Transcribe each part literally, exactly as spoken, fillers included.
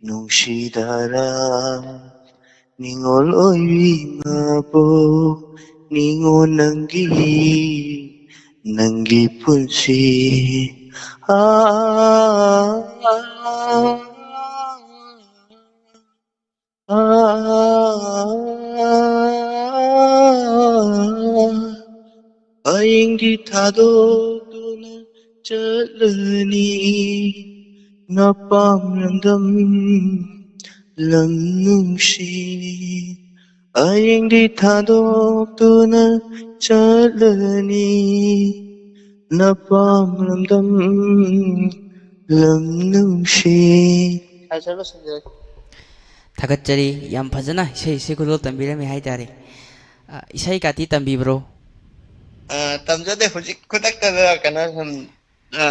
ꯅꯨꯡꯁꯤꯗꯔꯥ ꯅꯤꯡꯉꯣꯜ ꯑꯣꯏꯕꯤ ꯃꯄꯣꯛ ꯅꯤꯡꯉꯣꯜ ꯅꯪꯒꯤ ꯅꯪꯒꯤ ꯄꯨꯟꯁꯤ꯫ ꯑꯥ, ꯑꯥ, ꯑꯥ, ꯑꯌꯦꯡꯗꯤ ꯊꯥꯗꯣꯛꯇꯨꯅ ꯆꯠꯂꯅꯤ ꯅꯄꯥꯝ ꯂꯝꯗꯝ ꯂꯝ ꯅꯨꯡꯁꯤ꯫ ꯑꯌꯦꯡꯗꯤ ꯊꯥꯗꯣꯛꯇꯨꯅ ꯆꯠꯂꯅꯤ ꯅꯄꯥꯝ ꯂꯝꯗꯝ ꯂꯝ ꯅꯨꯡꯁꯤ꯫ ꯊꯥꯒꯠꯆꯔꯤ꯫ ꯌꯥꯝ ꯐꯖꯅ ꯏꯁꯩ, ꯏꯁꯩ ꯈꯨꯗꯣꯜ ꯇꯝꯕꯤꯔꯝꯃꯤ ꯍꯥꯏꯇꯥꯔꯦ꯫ ꯑ, ꯏꯁꯩ ꯀꯥꯇꯤ ꯇꯝꯕꯤꯕ꯭ꯔꯣ? ꯑ, ꯇꯝꯖꯗꯦ꯫ ꯍꯧꯖꯤꯛ ꯈꯨꯗꯛꯇꯗ ꯀꯩꯅꯣ ꯁꯨꯝ, ꯑ,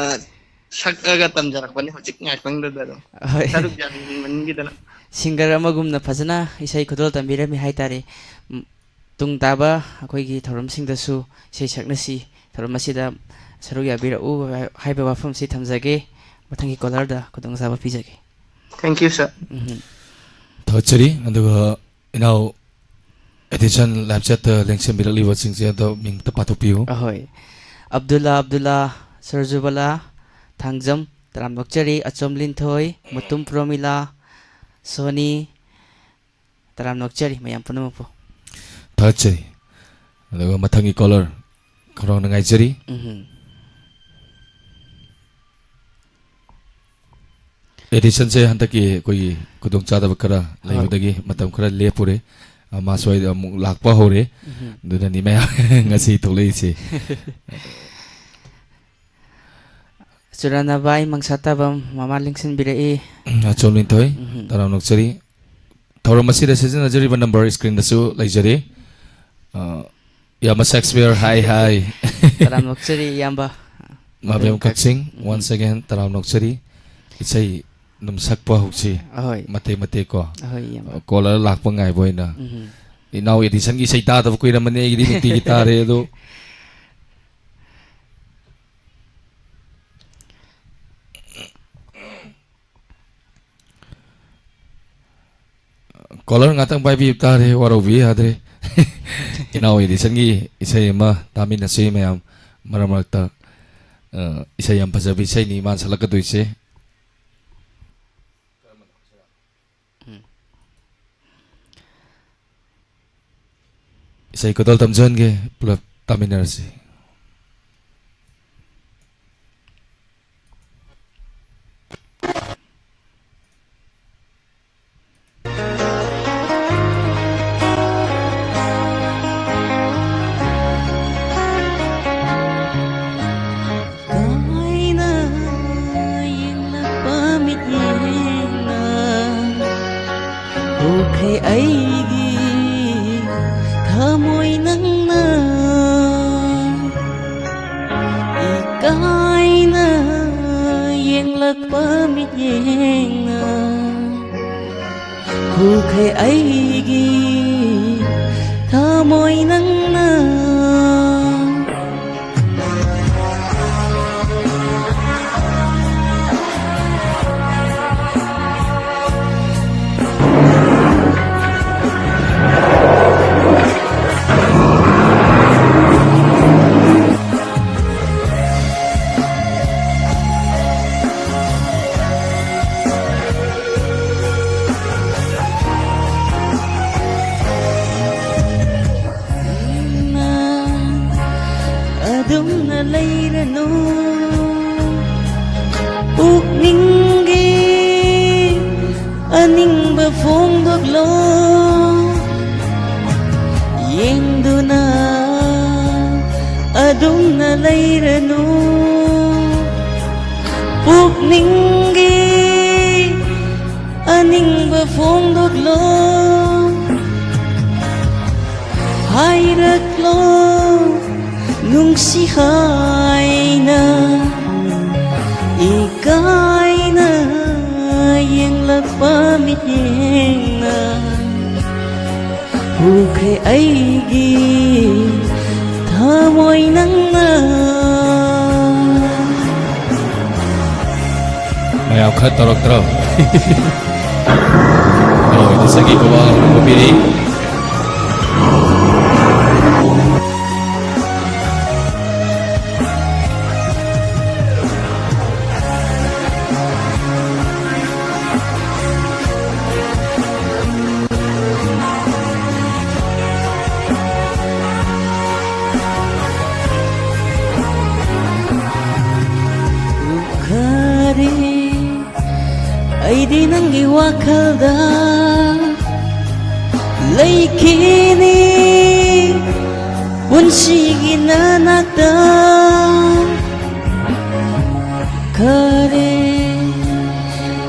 ꯁꯛꯑꯒ ꯇꯝꯖꯔꯛꯄꯅꯤ ꯍꯧꯖꯤꯛ ꯉꯥꯏꯇꯪꯗꯨꯗ ꯑꯗꯨꯝ꯫ ꯍꯣꯏ꯫ ꯁꯔꯨꯛ ꯌꯥꯅꯤꯡꯃꯟꯒꯤꯗꯅ꯫ ꯁꯤꯡꯒꯔ ꯑꯃꯒꯨꯝꯅ ꯐꯖꯅ ꯏꯁꯩ ꯈꯨꯗꯣꯜ ꯇꯝꯕꯤꯔꯝꯃꯤ ꯍꯥꯏꯇꯥꯔꯦ꯫ ꯎꯝ, ꯇꯨꯡ ꯇꯥꯕ ꯑꯩꯈꯣꯏꯒꯤ ꯊꯧꯔꯝꯁꯤꯡꯗꯁꯨ ꯏꯁꯩ ꯁꯛꯅꯁꯤ꯫ ꯊꯧꯔꯝ ꯑꯁꯤꯗ ꯁꯔꯨꯛ ꯌꯥꯕꯤꯔꯛꯎ ꯍꯥꯏꯕ ꯋꯥꯐꯝꯁꯤ ꯊꯝꯖꯒꯦ꯫ ꯃꯊꯪꯒꯤ ꯀꯣꯂꯔꯗ ꯈꯨꯗꯣꯡꯆꯥꯕ ꯄꯤꯖꯒꯦ꯫ Thank you, sir. ꯎꯝ꯫ ꯊꯥꯒꯠꯆꯔꯤ꯫ ꯑꯗꯨꯒ ꯏꯅꯥꯎ ꯑꯦꯗꯤꯁꯟ ꯂꯥꯏꯞ ꯆꯦꯠꯇ ꯂꯦꯡꯁꯤꯟꯕꯤꯔꯛꯂꯤꯕꯁꯤꯡꯁꯦ ꯑꯗꯣ ꯃꯤꯡ ꯑꯝꯇ ꯄꯥꯊꯣꯛꯄꯤꯌꯨ꯫ ꯑꯍꯣꯏ꯫ ꯑꯕꯗꯨꯜꯂꯥ, ꯑꯕꯗꯨꯜꯂꯥ, ꯁꯔꯖꯨꯕꯂꯥ, ꯊꯥꯡꯖꯝ, ꯇꯔꯥꯝ ꯅꯣꯛꯆꯔꯤ, ꯑꯆꯣꯝ ꯂꯤꯟꯊꯣꯏ, ꯃꯨꯇꯨꯝ ꯄ꯭ꯔꯣꯃꯤꯂꯥ, ꯁꯣꯅꯤ, ꯇꯔꯥꯝ ꯅꯣꯛꯆꯔꯤ ꯃꯌꯥꯝ ꯄꯨꯝꯅꯃꯛꯄꯨ꯫ ꯊꯥꯒꯠꯆꯔꯤ꯫ ꯑꯗꯨꯒ ꯃꯊꯪꯒꯤ ꯀꯣꯂꯔ ꯈꯧꯔꯥꯡꯅ ꯉꯥꯏꯖꯔꯤ꯫ ꯎꯝ꯫ ꯑꯦꯗꯤꯁꯟꯁꯦ ꯍꯟꯗꯛꯀꯤ ꯑꯩꯈꯣꯏꯒꯤ ꯈꯨꯗꯣꯡꯆꯥꯗꯕ ꯈꯔ ꯍꯣꯏ꯫ ꯂꯩꯕꯗꯒꯤ ꯃꯇꯝ ꯈꯔ ꯂꯦꯞꯄꯨꯔꯦ꯫ ꯑ, ꯃꯥꯁꯨ ꯑꯩꯗ ꯑꯃꯨꯛ ꯂꯥꯛꯄ ꯍꯧꯔꯦ꯫ ꯎꯝ꯫ ꯑꯗꯨꯅꯅꯤ ꯃꯌꯥꯝ ꯉꯁꯤ ꯊꯣꯛꯂꯛꯏꯁꯦ꯫ ꯆꯨꯔꯥꯅꯕꯥꯏ ꯃꯪꯁꯥꯇꯥꯕꯝ ꯃꯃꯥ ꯂꯦꯡꯁꯤꯟꯕꯤꯔꯛꯏ꯫ ꯑꯆꯣꯝ ꯂꯤꯟꯊꯣꯏ, ꯎꯝ꯫ ꯇꯔꯥꯝ ꯅꯣꯛꯆꯔꯤ꯫ ꯊꯧꯔꯝ ꯑꯁꯤꯗ ꯁꯤꯖꯤꯟꯅꯖꯔꯤꯕ ꯅꯝꯕꯔ ꯁ꯭ꯀ꯭ꯔꯤꯟꯗꯁꯨ ꯂꯩꯖꯔꯤ꯫ ꯑ, ꯌꯥꯝꯕ ꯁꯦꯛꯁꯄꯤꯌꯔ, ꯍꯥꯏ, ꯍꯥꯏ꯫ ꯇꯔꯥꯝ ꯅꯣꯛꯆꯔꯤ, ꯏꯌꯥꯝꯕ꯫ ꯃꯥꯕꯦꯝ ꯃꯥꯕꯦꯝ ꯀꯛꯆꯤꯡ, ꯀꯛꯆꯤꯡ, ꯎꯝ꯫ Once again, ꯇꯔꯥꯝ ꯅꯣꯛꯆꯔꯤ꯫ ꯏꯁꯩ ꯑꯗꯨꯝ ꯁꯛꯄ ꯍꯧꯁꯤ꯫ ꯑꯍꯣꯏ꯫ ꯃꯇꯦꯛ ꯃꯇꯦꯛ ꯀꯣ꯫ ꯑꯍꯣꯏ, ꯏꯌꯥꯝꯕ꯫ ꯀꯣꯂꯔ ꯂꯥꯛꯄ ꯉꯥꯏꯕ ꯑꯣꯏꯅ꯫ ꯎꯝ꯫ ꯏꯅꯥꯎ ꯑꯦꯗꯤꯁꯟꯒꯤ ꯏꯁꯩ ꯇꯥꯗꯕ ꯀꯨꯏꯔꯝꯃꯅꯤ, ꯑꯩꯒꯤꯗꯤ ꯅꯨꯡꯇꯤꯒꯤ ꯇꯥꯔꯦ ꯑꯗꯣ꯫ ꯀꯣꯂꯔ ꯉꯥꯛꯇꯪ ꯄꯥꯏꯕꯤꯕ ꯇꯥꯔꯦ, ꯋꯥꯔꯧꯕꯤ ꯌꯥꯗ꯭ꯔꯦ꯫ ꯏꯅꯥꯎ ꯑꯦꯗꯤꯁꯟꯒꯤ ꯏꯁꯩ ꯑꯃ ꯇꯥꯃꯤꯟꯅꯁꯤ ꯃꯌꯥꯝ꯫ ꯃꯔꯛ ꯃꯔꯛꯇ, ꯑ, ꯏꯁꯩ ꯌꯥꯝ ꯐꯖꯕ ꯏꯁꯩꯅꯤ ꯃꯥꯅ ꯁꯛꯂꯛꯀꯗꯣꯏꯁꯦ꯫ ꯎꯝ꯫ ꯏꯁꯩ ꯈꯨꯗꯣꯜ ꯇꯝꯖꯍꯟꯒꯦ, ꯄꯨꯂꯞ ꯇꯥꯃꯤꯟꯅꯔꯁꯤ꯫ ꯀꯥꯏꯅ ꯌꯦꯡꯂꯛꯄ ꯃꯤꯠꯌꯦꯡꯅ ꯎꯈ꯭ꯔꯦ ꯑꯩꯒꯤ ꯊꯃꯣꯏ ꯅꯪꯅ꯫ ꯏꯀꯥꯏꯅ ꯌꯦꯡꯂꯛꯄ ꯃꯤꯠꯌꯦꯡꯅ ꯍꯨꯈ꯭ꯔꯦ ꯑꯩꯒꯤ ꯊꯃꯣꯏ ꯅꯪꯅ꯫ ꯑꯗꯨꯝꯅ ꯂꯩꯔꯅꯨ, ꯄꯨꯛꯅꯤꯡꯒꯤ ꯑꯅꯤꯡꯕ ꯐꯣꯡꯗꯣꯛꯂꯣ꯫ ꯌꯦꯡꯗꯨꯅ ꯑꯗꯨꯝꯅ ꯂꯩꯔꯅꯨ, ꯄꯨꯛꯅꯤꯡꯒꯤ ꯑꯅꯤꯡꯕ ꯐꯣꯡꯗꯣꯛꯂꯣ꯫ ꯍꯥꯏꯔꯛꯂꯣ ꯅꯨꯡꯁꯤ ꯍꯥꯏꯅ, ꯏꯀꯥꯏꯅ ꯌꯦꯡꯂꯛꯄ ꯃꯤꯠꯌꯦꯡꯅ ꯎꯈ꯭ꯔꯦ ꯑꯩꯒꯤ ꯊꯃꯣꯏ ꯅꯪꯅ꯫ ꯃꯌꯥꯝ ꯈꯔ ꯇꯧꯔꯛꯇ꯭ꯔꯣ? ꯍꯔꯥꯎꯋꯤꯗ꯫ ꯁꯒꯤ ꯀꯧꯕ ꯍꯧꯕꯤꯔꯤ꯫ ꯎꯈꯔꯦ ꯑꯩꯗꯤ ꯅꯪꯒꯤ ꯋꯥꯈꯜꯗ ꯂꯩꯈꯤꯅꯤ ꯄꯨꯟꯁꯤꯒꯤ ꯅꯅꯥꯛꯇ꯫ ꯈꯔꯦ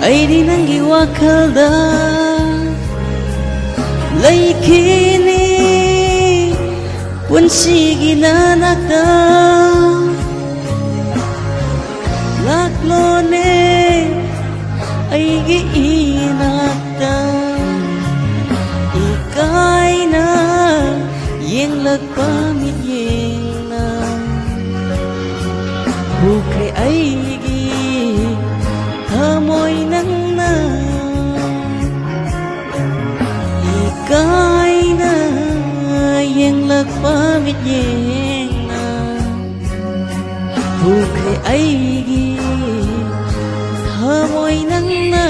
ꯑꯩꯗꯤ ꯅꯪꯒꯤ ꯋꯥꯈꯜꯗ ꯂꯩꯈꯤꯅꯤ ꯄꯨꯟꯁꯤꯒꯤ ꯅꯅꯥꯛꯇ꯫ ꯂꯥꯛꯂꯣꯅꯦ ꯑꯩꯒꯤ ꯏꯅꯥꯛꯇ ꯏꯀꯥꯏꯅ ꯌꯦꯡꯂꯛꯄ ꯃꯤꯠꯌꯦꯡꯅ ꯍꯨꯈ꯭ꯔꯦ ꯑꯩꯒꯤ ꯊꯃꯣꯏ ꯅꯪꯅ ꯏꯀꯥꯏꯅ ꯌꯦꯡꯂꯛꯄ ꯃꯤꯠꯌꯦꯡꯅ ꯍꯨꯈ꯭ꯔꯦ ꯑꯩꯒꯤ ꯊꯃꯣꯏ ꯅꯪꯅ꯫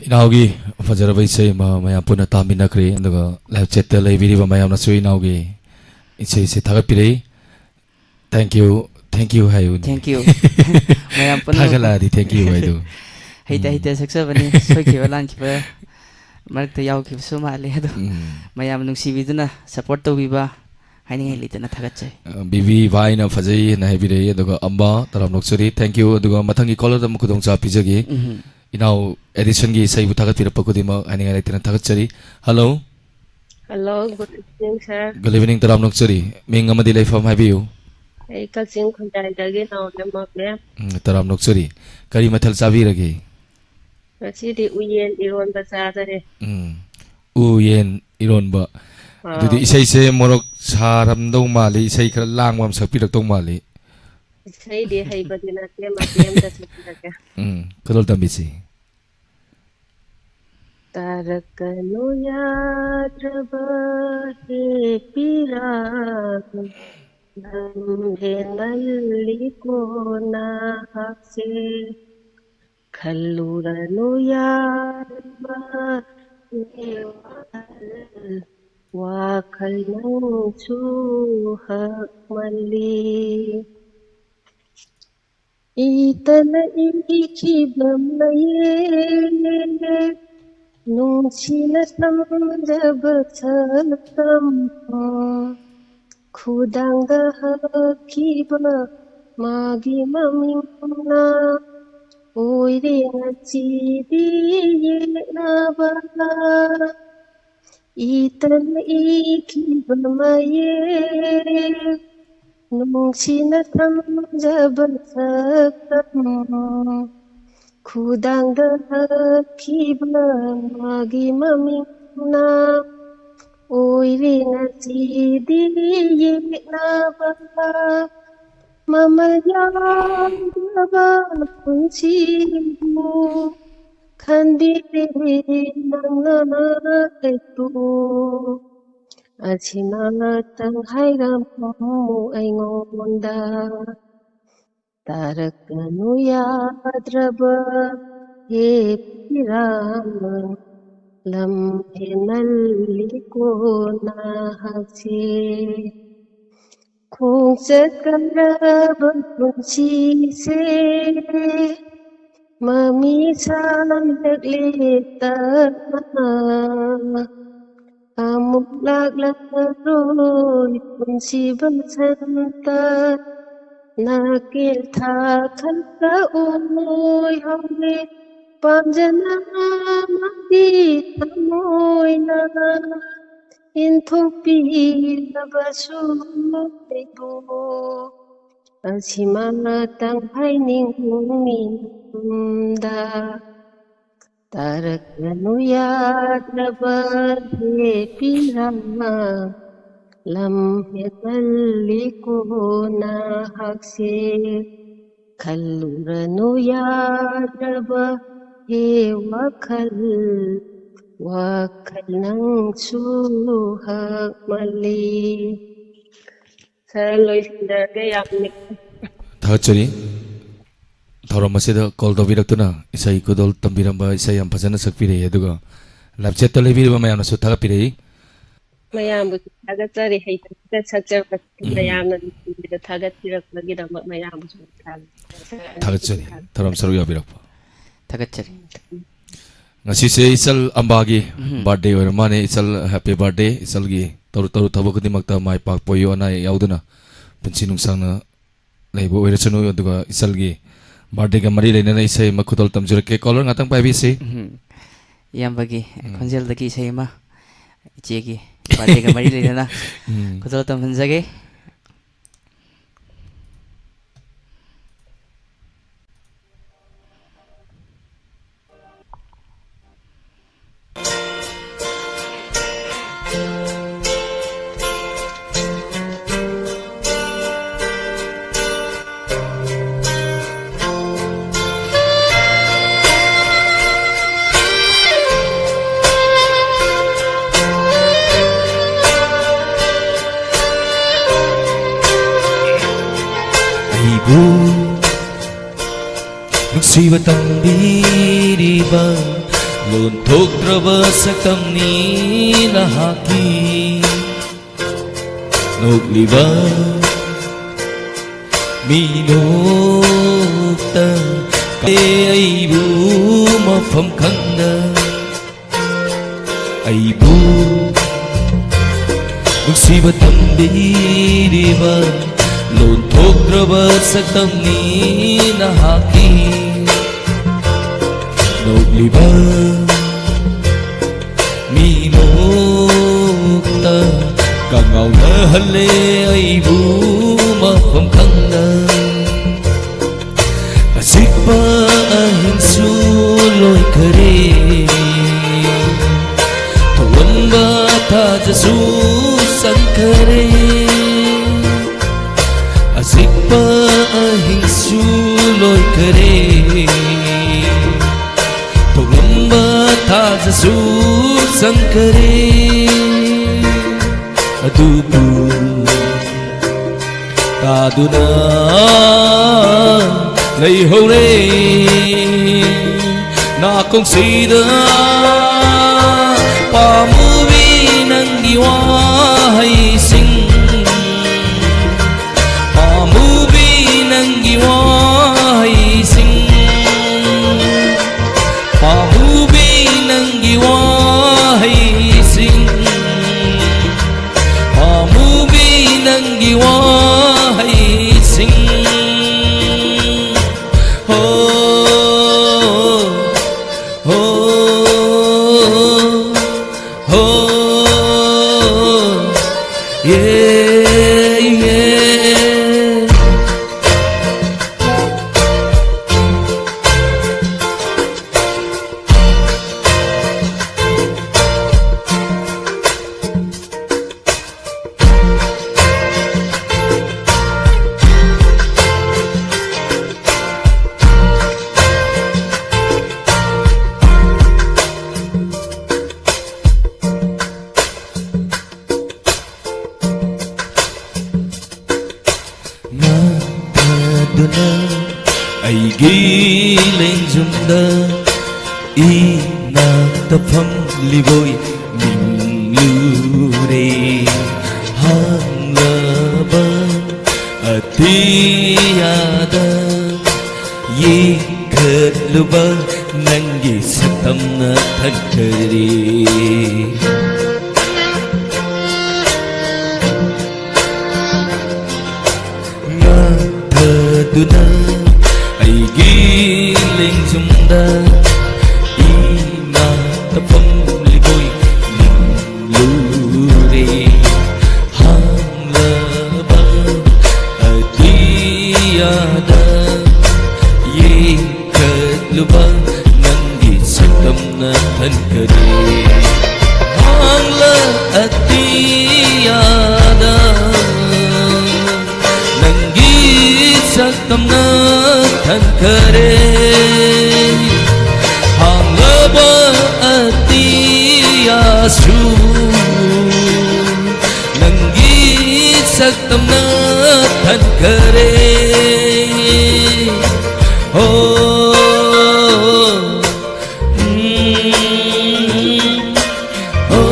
ꯏꯅꯥꯎꯒꯤ ꯐꯖꯔꯕ ꯏꯁꯩ ꯑꯃ ꯃꯌꯥꯝ ꯄꯨꯟꯅ ꯇꯥꯃꯤꯟꯅꯈ꯭ꯔꯦ, ꯑꯗꯨꯒ live chat ꯇ ꯂꯩꯕꯤꯔꯤꯕ ꯃꯌꯥꯝꯅꯁꯨ ꯏꯅꯥꯎꯒꯤ ꯏꯁꯩꯁꯦ ꯊꯥꯒꯠꯄꯤꯔꯛꯏ꯫ Thank you, thank you ꯍꯥꯏꯌꯨꯅꯦ꯫ Thank you꯫ ꯃꯌꯥꯝ ꯄꯨꯟꯅ ꯊꯥꯒꯠꯂꯛꯑꯗꯤ thank you ꯍꯥꯏꯗꯣ꯫ ꯍꯩꯇ ꯎꯝ꯫ ꯍꯩꯇ ꯁꯛꯆꯕꯅꯤ, ꯁꯣꯏꯈꯤꯕ ꯂꯥꯟꯈꯤꯕ ꯃꯔꯛꯇ ꯌꯥꯎꯈꯤꯕꯁꯨ ꯃꯥꯜꯂꯦ ꯑꯗꯣ꯫ ꯎꯝ꯫ ꯃꯌꯥꯝ ꯅꯨꯡꯁꯤꯕꯤꯗꯨꯅ support ꯇꯧꯕꯤꯕ ꯍꯥꯏꯅꯤꯡꯉꯥꯏ ꯂꯩꯇꯅ ꯊꯥꯒꯠꯆꯔꯤ꯫ ꯑ, ꯕꯤꯕꯤ ꯚꯥꯏꯅ ꯐꯖꯩ ꯍꯥꯏꯅ ꯍꯥꯏꯕꯤꯔꯛꯏ, ꯑꯗꯨꯒ ꯑꯝꯕ ꯇꯔꯥꯝ ꯅꯣꯛꯆꯔꯤ, thank you꯫ ꯑꯗꯨꯒ ꯃꯊꯪꯒꯤ caller ꯗ ꯑꯃꯨꯛ ꯈꯨꯗꯣꯡꯆꯥꯕ ꯄꯤꯖꯒꯦ꯫ ꯎꯝ꯫ ꯏꯅꯥꯎ ꯑꯦꯗꯤꯁꯟꯒꯤ ꯏꯁꯩꯕꯨ ꯊꯥꯒꯠꯄꯤꯔꯛꯄ ꯈꯨꯗꯤꯡꯃꯛ ꯍꯥꯏꯅꯤꯡꯉꯥꯏ ꯂꯩꯇꯅ ꯊꯥꯒꯠꯆꯔꯤ꯫ Hello꯫ Hello, good evening, sir꯫ Good evening, ꯇꯔꯥꯝ ꯅꯣꯛꯆꯔꯤ꯫ ꯃꯤꯡ ꯑꯃꯗꯤ ꯂꯩꯐꯝ ꯍꯥꯏꯕꯤꯌꯨ꯫ ꯑꯩ ꯀꯛꯆꯤꯡ ꯈꯨꯟꯗ꯭ꯔꯥꯏꯗꯒꯤ ꯅꯥꯎꯔꯦꯝꯃ, ma'am꯫ ꯎꯝ, ꯇꯔꯥꯝ ꯅꯣꯛꯆꯔꯤ꯫ ꯀꯔꯤ ꯃꯊꯦꯜ ꯆꯥꯕꯤꯔꯒꯦ? ꯉꯁꯤꯗꯤ ꯎꯌꯦꯟ ꯏꯔꯣꯟꯕ ꯆꯥꯖꯔꯦ꯫ ꯎꯝ꯫ ꯎꯌꯦꯟ ꯏꯔꯣꯟꯕ꯫ ꯑꯥ꯫ ꯑꯗꯨꯗꯤ ꯏꯁꯩꯁꯦ ꯃꯣꯔꯣꯛ ꯁꯥꯔꯝꯗꯧ ꯃꯥꯜꯂꯤ, ꯏꯁꯩ ꯈꯔ ꯂꯥꯡꯕ ꯑꯃ ꯁꯛꯄꯤꯔꯛꯇꯧ ꯃꯥꯜꯂꯤ꯫ ꯏꯁꯩꯗꯤ ꯍꯩꯕꯗꯤ ꯅꯠꯇꯦ, ꯃꯇꯦꯛ ꯑꯃꯇ ꯁꯛꯄꯤꯔꯛꯀꯦ꯫ ꯎꯝ, ꯈꯨꯗꯣꯜ ꯇꯝꯕꯤꯁꯤ꯫ ꯇꯥꯔꯛꯀꯅꯨ ꯌꯥꯗ꯭ꯔꯕ ꯍꯦꯛꯄꯤꯔꯥꯡ, ꯂꯝ ꯍꯦꯟꯃꯜꯂꯤꯀꯣ ꯅꯍꯥꯛꯁꯦ꯫ ꯈꯜꯂꯨꯔꯅꯨ ꯌꯥꯗ꯭ꯔꯕ ꯋꯥꯈꯜ, ꯋꯥꯈꯜ ꯅꯪꯁꯨ ꯍꯛꯃꯜꯂꯤ꯫ ꯏꯇꯅ ꯏꯈꯤꯕ ꯃꯌꯦꯛ, ꯅꯨꯡꯁꯤꯅ ꯇꯝꯖꯕ ꯁꯛꯇꯝ, ꯈꯨꯗꯥꯡꯗ ꯍꯛꯈꯤꯕ ꯃꯥꯒꯤ ꯃꯃꯤꯡꯅ ꯑꯣꯏꯔꯦ ꯉꯁꯤꯗꯤ ꯌꯦꯛꯅꯕ꯫ ꯏꯇꯅ ꯏꯈꯤꯕ ꯃꯌꯦꯛ, ꯅꯨꯡꯁꯤꯅ ꯊꯝꯖꯕ ꯁꯛꯇꯝ, ꯈꯨꯗꯥꯡꯗ ꯍꯛꯈꯤꯕ ꯃꯥꯒꯤ ꯃꯃꯤꯡꯅ ꯑꯣꯏꯔꯦ ꯉꯁꯤꯗꯤ ꯌꯦꯛꯅꯕ꯫ ꯃꯃꯜ ꯌꯥꯝꯂꯕ ꯄꯨꯟꯁꯤꯕꯨ ꯈꯟꯕꯤꯔꯦ ꯅꯪꯅ ꯑꯩꯕꯨ꯫ ꯑꯁꯤꯃꯇꯪ ꯍꯥꯏꯔꯝꯃꯨ ꯑꯩꯉꯣꯟꯗ꯫ ꯇꯥꯔꯛꯀꯅꯨ ꯌꯥꯗ꯭ꯔꯕ ꯍꯦ ꯄꯤꯔꯥꯡ, ꯂꯝ ꯍꯦꯟꯃꯜꯂꯤꯀꯣ ꯅꯍꯥꯛꯁꯦ꯫ ꯈꯣꯡꯆꯠ ꯀꯟꯅꯕ ꯄꯨꯟꯁꯤꯁꯦ ꯃꯃꯤ ꯁꯥꯝꯂꯛꯂꯦ ꯇꯞꯅ꯫ ꯑꯃꯨꯛ ꯂꯥꯛꯂꯔꯣꯏ ꯄꯨꯟꯁꯤ ꯕꯁꯟꯇ꯫ ꯅꯥꯀꯦꯜ ꯊꯥ ꯈꯛꯇ ꯑꯣꯏꯍꯧꯔꯦ ꯄꯥꯝꯖꯅ ꯑꯃꯗꯤ ꯊꯃꯣꯏꯅ ꯏꯟꯊꯣꯛꯄꯤꯔꯕꯁꯨ ꯑꯩꯕꯨ ꯑꯁꯤꯃꯇꯪ ꯍꯥꯏꯅꯤꯡꯉꯤꯗ꯫ ꯇꯥꯔꯛꯂꯅꯨ ꯌꯥꯗ꯭ꯔꯕ ꯍꯦ ꯄꯤꯔꯥꯡ, ꯂꯝ ꯍꯦꯟꯃꯜꯂꯤꯀꯣ ꯅꯍꯥꯛꯁꯦ꯫ ꯈꯜꯂꯨꯔꯅꯨ ꯌꯥꯗ꯭ꯔꯕ ꯍꯦ ꯋꯥꯈꯜ, ꯋꯥꯈꯜ ꯅꯪꯁꯨ ꯍꯛꯃꯜꯂꯤ꯫ ꯁꯥꯔ, ꯂꯣꯏꯁꯤꯟꯖꯔꯒꯦ꯫ ꯌꯥꯝ ꯊꯥꯒꯠꯆꯔꯤ꯫ ꯊꯧꯔꯝ ꯑꯁꯤꯗ ꯀꯣꯜ ꯇꯧꯕꯤꯔꯛꯇꯨꯅ ꯏꯁꯩ ꯈꯨꯗꯣꯜ ꯇꯝꯕꯤꯔꯝꯕ, ꯏꯁꯩ ꯌꯥꯝ ꯐꯖꯅ ꯁꯛꯄꯤꯔꯛꯏ, ꯑꯗꯨꯒ ꯂꯥꯏꯞ ꯆꯦꯠꯇ ꯂꯩꯕꯤꯔꯤꯕ ꯃꯌꯥꯝꯅꯁꯨ ꯊꯥꯒꯠꯄꯤꯔꯛꯏ꯫ ꯃꯌꯥꯝꯕꯨꯁꯨ ꯊꯥꯒꯠꯆꯔꯤ꯫ ꯍꯩꯇꯕꯤꯗ ꯁꯛꯆꯕ ꯎꯝ꯫ ꯃꯌꯥꯝꯅ ꯅꯨꯡꯁꯤꯕꯤꯗ ꯊꯥꯒꯠꯄꯤꯔꯛꯄꯒꯤꯗꯃꯛ ꯃꯌꯥꯝꯕꯨꯁꯨ ꯊꯥꯒꯠꯆꯔꯤ꯫ ꯊꯥꯒꯠꯆꯔꯤ꯫ ꯊꯧꯔꯝ ꯁꯔꯨꯛ ꯌꯥꯕꯤꯔꯛꯄ꯫ ꯊꯥꯒꯠꯆꯔꯤ꯫ ꯉꯁꯤꯁꯦ ꯏꯆꯜ ꯑꯝꯕꯥꯒꯤ ꯎꯝ꯫ ꯕꯥꯔꯗꯦ ꯑꯣꯏꯔ ꯃꯥꯅꯦ꯫ ꯏꯆꯜ, ꯍꯦꯄꯤ ꯕꯥꯔꯗꯦ꯫ ꯏꯆꯜꯒꯤ ꯇꯧꯔꯨ ꯇꯧꯔꯨ ꯊꯕꯛ ꯈꯨꯗꯤꯡꯃꯛꯇ ꯃꯥꯏ ꯄꯥꯛꯄ ꯑꯣꯏꯌꯨ, ꯑꯅꯥ ꯑꯌꯦꯛ ꯌꯥꯎꯗꯅ ꯄꯨꯟꯁꯤ ꯅꯨꯡꯁꯥꯡꯅ ꯂꯩꯕ ꯑꯣꯏꯔꯁꯅꯨ꯫ ꯑꯗꯨꯒ ꯏꯆꯜꯒꯤ ꯕꯥꯔꯗꯦꯒ ꯃꯔꯤ ꯂꯩꯅꯅ ꯏꯁꯩ ꯑꯃ ꯈꯨꯗꯣꯜ ꯇꯝꯖꯔꯛꯀꯦ꯫ ꯀꯣꯂꯔ ꯉꯥꯛꯇꯪ ꯄꯥꯏꯕꯤꯁꯤ꯫ ꯎꯝ꯫ ꯏꯌꯥꯝꯕꯒꯤ ꯎꯝ꯫ ꯈꯣꯟꯖꯦꯜꯗꯒꯤ ꯏꯁꯩ ꯑꯃ, ꯏꯆꯦꯒꯤ ꯕꯥꯔꯗꯦꯒ ꯃꯔꯤ ꯂꯩꯅꯅ ꯎꯝ꯫ ꯈꯨꯗꯣꯜ ꯇꯝꯍꯟꯖꯒꯦ꯫ ꯑꯩꯕꯨ ꯅꯨꯡꯁꯤꯕ ꯇꯝꯕꯤꯔꯤꯕ ꯂꯣꯟꯊꯣꯛꯇ꯭ꯔꯕ ꯁꯛꯇꯝꯅꯤ ꯅꯍꯥꯛꯀꯤ꯫ ꯅꯣꯛꯂꯤꯕ ꯃꯤꯅꯣꯛꯇ ꯑꯩꯕꯨ ꯃꯐꯝ ꯈꯪꯅ ꯑꯩꯕꯨ ꯅꯨꯡꯁꯤꯕ ꯇꯝꯕꯤꯔꯤꯕ ꯂꯣꯟꯊꯣꯛꯇ꯭ꯔꯕ ꯁꯛꯇꯝꯅꯤ ꯅꯍꯥꯛꯀꯤ꯫ ꯅꯣꯛꯂꯤꯕ ꯃꯤꯅꯣꯛꯇ ꯀꯉꯥꯎꯅꯍꯜꯂꯦ ꯑꯩꯕꯨ ꯃꯐꯝ ꯈꯪꯅ꯫ ꯑꯆꯤꯛꯄ ꯑꯍꯤꯡꯁꯨ ꯂꯣꯏꯈꯔꯦ, ꯊꯣꯛꯂꯝꯕ ꯊꯥꯖꯁꯨ ꯆꯪꯈꯔꯦ꯫ ꯑꯆꯤꯛꯄ ꯑꯍꯤꯡꯁꯨ ꯂꯣꯏꯈꯔꯦ, ꯊꯣꯛꯂꯝꯕ ꯊꯥꯖꯁꯨ ꯆꯪꯈꯔꯦ꯫ ꯑꯗꯨꯕꯨ ꯇꯥꯗꯨꯅ ꯂꯩꯍꯧꯔꯦ ꯅꯥꯀꯣꯡꯁꯤꯗ ꯄꯥꯝꯃꯨꯕꯤ ꯅꯪꯒꯤ ꯋꯥꯍꯩꯁꯤꯡ, ꯄꯥꯝꯃꯨꯕꯤ ꯅꯪꯒꯤ ꯋꯥꯍꯩꯁꯤꯡ, ꯄꯥꯝꯃꯨꯕꯤ ꯅꯪꯒꯤ ꯋꯥꯍꯩꯁꯤꯡ, ꯄꯥꯝꯃꯨꯕꯤ ꯅꯪꯒꯤ ꯋꯥꯍꯩꯁꯤꯡ꯫ ꯍꯣ, ꯍꯣ, ꯍꯣ, ꯌꯦ, ꯌꯦ꯫ ꯃꯥꯡꯊꯗꯨꯅ ꯑꯩꯒꯤ ꯂꯦꯡꯖꯨꯝꯗ ꯏꯅꯥꯛꯇ ꯐꯝꯂꯤꯕꯣꯏ ꯅꯤꯡꯂꯨꯔꯦ꯫ ꯍꯥꯡꯂꯕ ꯑꯇꯤꯌꯥꯗ ꯌꯦꯡꯈꯠꯂꯨꯕ ꯅꯪꯒꯤ ꯁꯛꯇꯝꯅ ꯊꯟꯈꯔꯦ꯫ ꯉꯥꯛꯊꯗꯨꯅ ꯑꯩꯒꯤ ꯂꯦꯡꯖꯨꯝꯗ ꯏꯃꯥ ꯇꯞꯐꯝ ꯂꯤꯕꯣꯏ ꯅꯤꯡꯂꯨꯔꯦ꯫ ꯍꯥꯡꯂꯕ ꯑꯇꯤꯌꯥꯗ ꯌꯦꯡ ꯀꯠꯂꯨꯕ ꯅꯪꯒꯤ ꯁꯛꯇꯝꯅ ꯊꯟꯈꯔꯦ꯫ ꯍꯥꯡꯂ ꯑꯇꯤꯌꯥꯗ ꯅꯪꯒꯤ ꯁꯛꯇꯝꯅ ꯊꯟꯈꯔꯦ꯫ ꯍꯥꯡꯂꯕ ꯑꯇꯤꯌꯥꯁꯨ ꯅꯪꯒꯤ ꯁꯛꯇꯝꯅ ꯊꯟꯈꯔꯦ꯫ ꯍꯣ, ꯎꯝ, ꯍꯣ,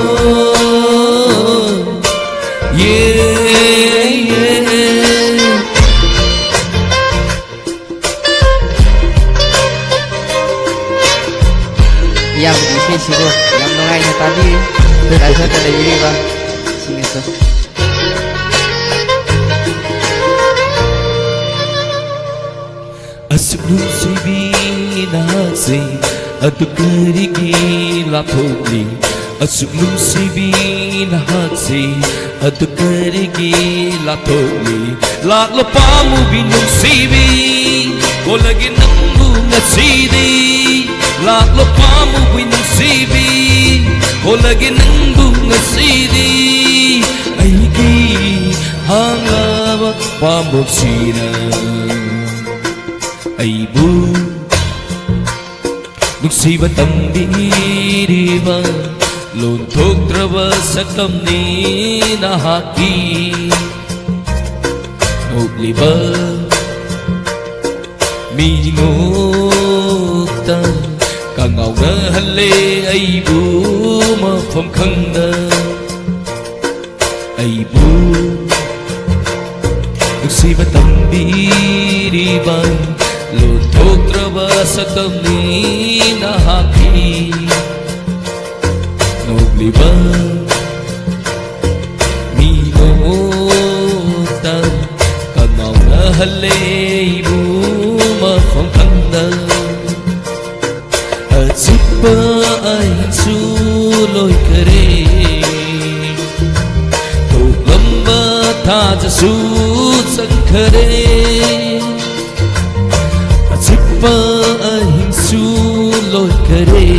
ꯌꯦ, ꯌꯦ꯫ ꯏꯌꯥꯝꯕꯒꯤ ꯏꯁꯩꯁꯤꯕꯨ ꯌꯥꯝ ꯅꯨꯡꯉꯥꯏꯅ ꯇꯥꯕꯤꯔꯤ꯫ ꯂꯥꯏꯐꯇ ꯂꯩꯕꯤꯔꯤꯕ ꯁꯤꯡꯅꯁꯨ꯫ ꯑꯁꯨꯛ ꯅꯨꯡꯁꯤꯕꯤ ꯅꯍꯥꯛꯁꯦ ꯑꯗꯨ ꯀꯔꯤꯒꯤ ꯂꯥꯞꯊꯣꯛꯂꯤ? ꯑꯁꯨꯛ ꯅꯨꯡꯁꯤꯕꯤ ꯅꯍꯥꯛꯁꯦ ꯑꯗꯨ ꯀꯔꯤꯒꯤ ꯂꯥꯞꯊꯣꯛꯂꯤ? ꯂꯥꯛꯂꯣ ꯄꯥꯝꯃꯨꯕꯤ ꯅꯨꯡꯁꯤꯕꯤ, ꯍꯣꯜꯂꯒꯦ ꯅꯪꯕꯨ ꯉꯁꯤꯗꯤ꯫ ꯂꯥꯛꯂꯣ ꯄꯥꯝꯃꯨꯕꯤ ꯅꯨꯡꯁꯤꯕꯤ, ꯍꯣꯜꯂꯒꯦ ꯅꯪꯕꯨ ꯉꯁꯤꯗꯤ꯫ ꯑꯩꯒꯤ ꯍꯥꯡꯂꯕ ꯄꯥꯝꯕꯣꯝꯁꯤꯅ ꯑꯩꯕꯨ ꯅꯨꯡꯁꯤꯕ ꯇꯝꯕꯤꯔꯤꯕ ꯂꯣꯟꯊꯣꯛꯇ꯭ꯔꯕ ꯁꯛꯇꯝꯅꯤ ꯅꯍꯥꯛꯀꯤ꯫ ꯅꯣꯛꯂꯤꯕ ꯃꯤꯅꯣꯛꯇ ꯀꯉꯥꯎꯅꯍꯜꯂꯦ ꯑꯩꯕꯨ ꯃꯐꯝ ꯈꯪꯗ꯫ ꯑꯩꯕꯨ ꯅꯨꯡꯁꯤꯕ ꯇꯝꯕꯤꯔꯤꯕ ꯂꯣꯟꯊꯣꯛꯇ꯭ꯔꯕ ꯁꯛꯇꯝꯅꯤ ꯅꯍꯥꯛꯀꯤ꯫ ꯅꯣꯛꯂꯤꯕ ꯃꯤꯅꯣꯛꯇ ꯀꯉꯥꯎꯅꯍꯜꯂꯦ ꯑꯩꯕꯨ ꯃꯐꯝ ꯈꯪꯗ꯫ ꯑꯆꯤꯛꯄ ꯑꯍꯤꯡꯁꯨ ꯂꯣꯏꯈꯔꯦ, ꯊꯣꯛꯂꯝꯕ ꯊꯥꯖꯁꯨ ꯆꯪꯈꯔꯦ꯫ ꯑꯆꯤꯛꯄ ꯑꯍꯤꯡꯁꯨ ꯂꯣꯏꯈꯔꯦ,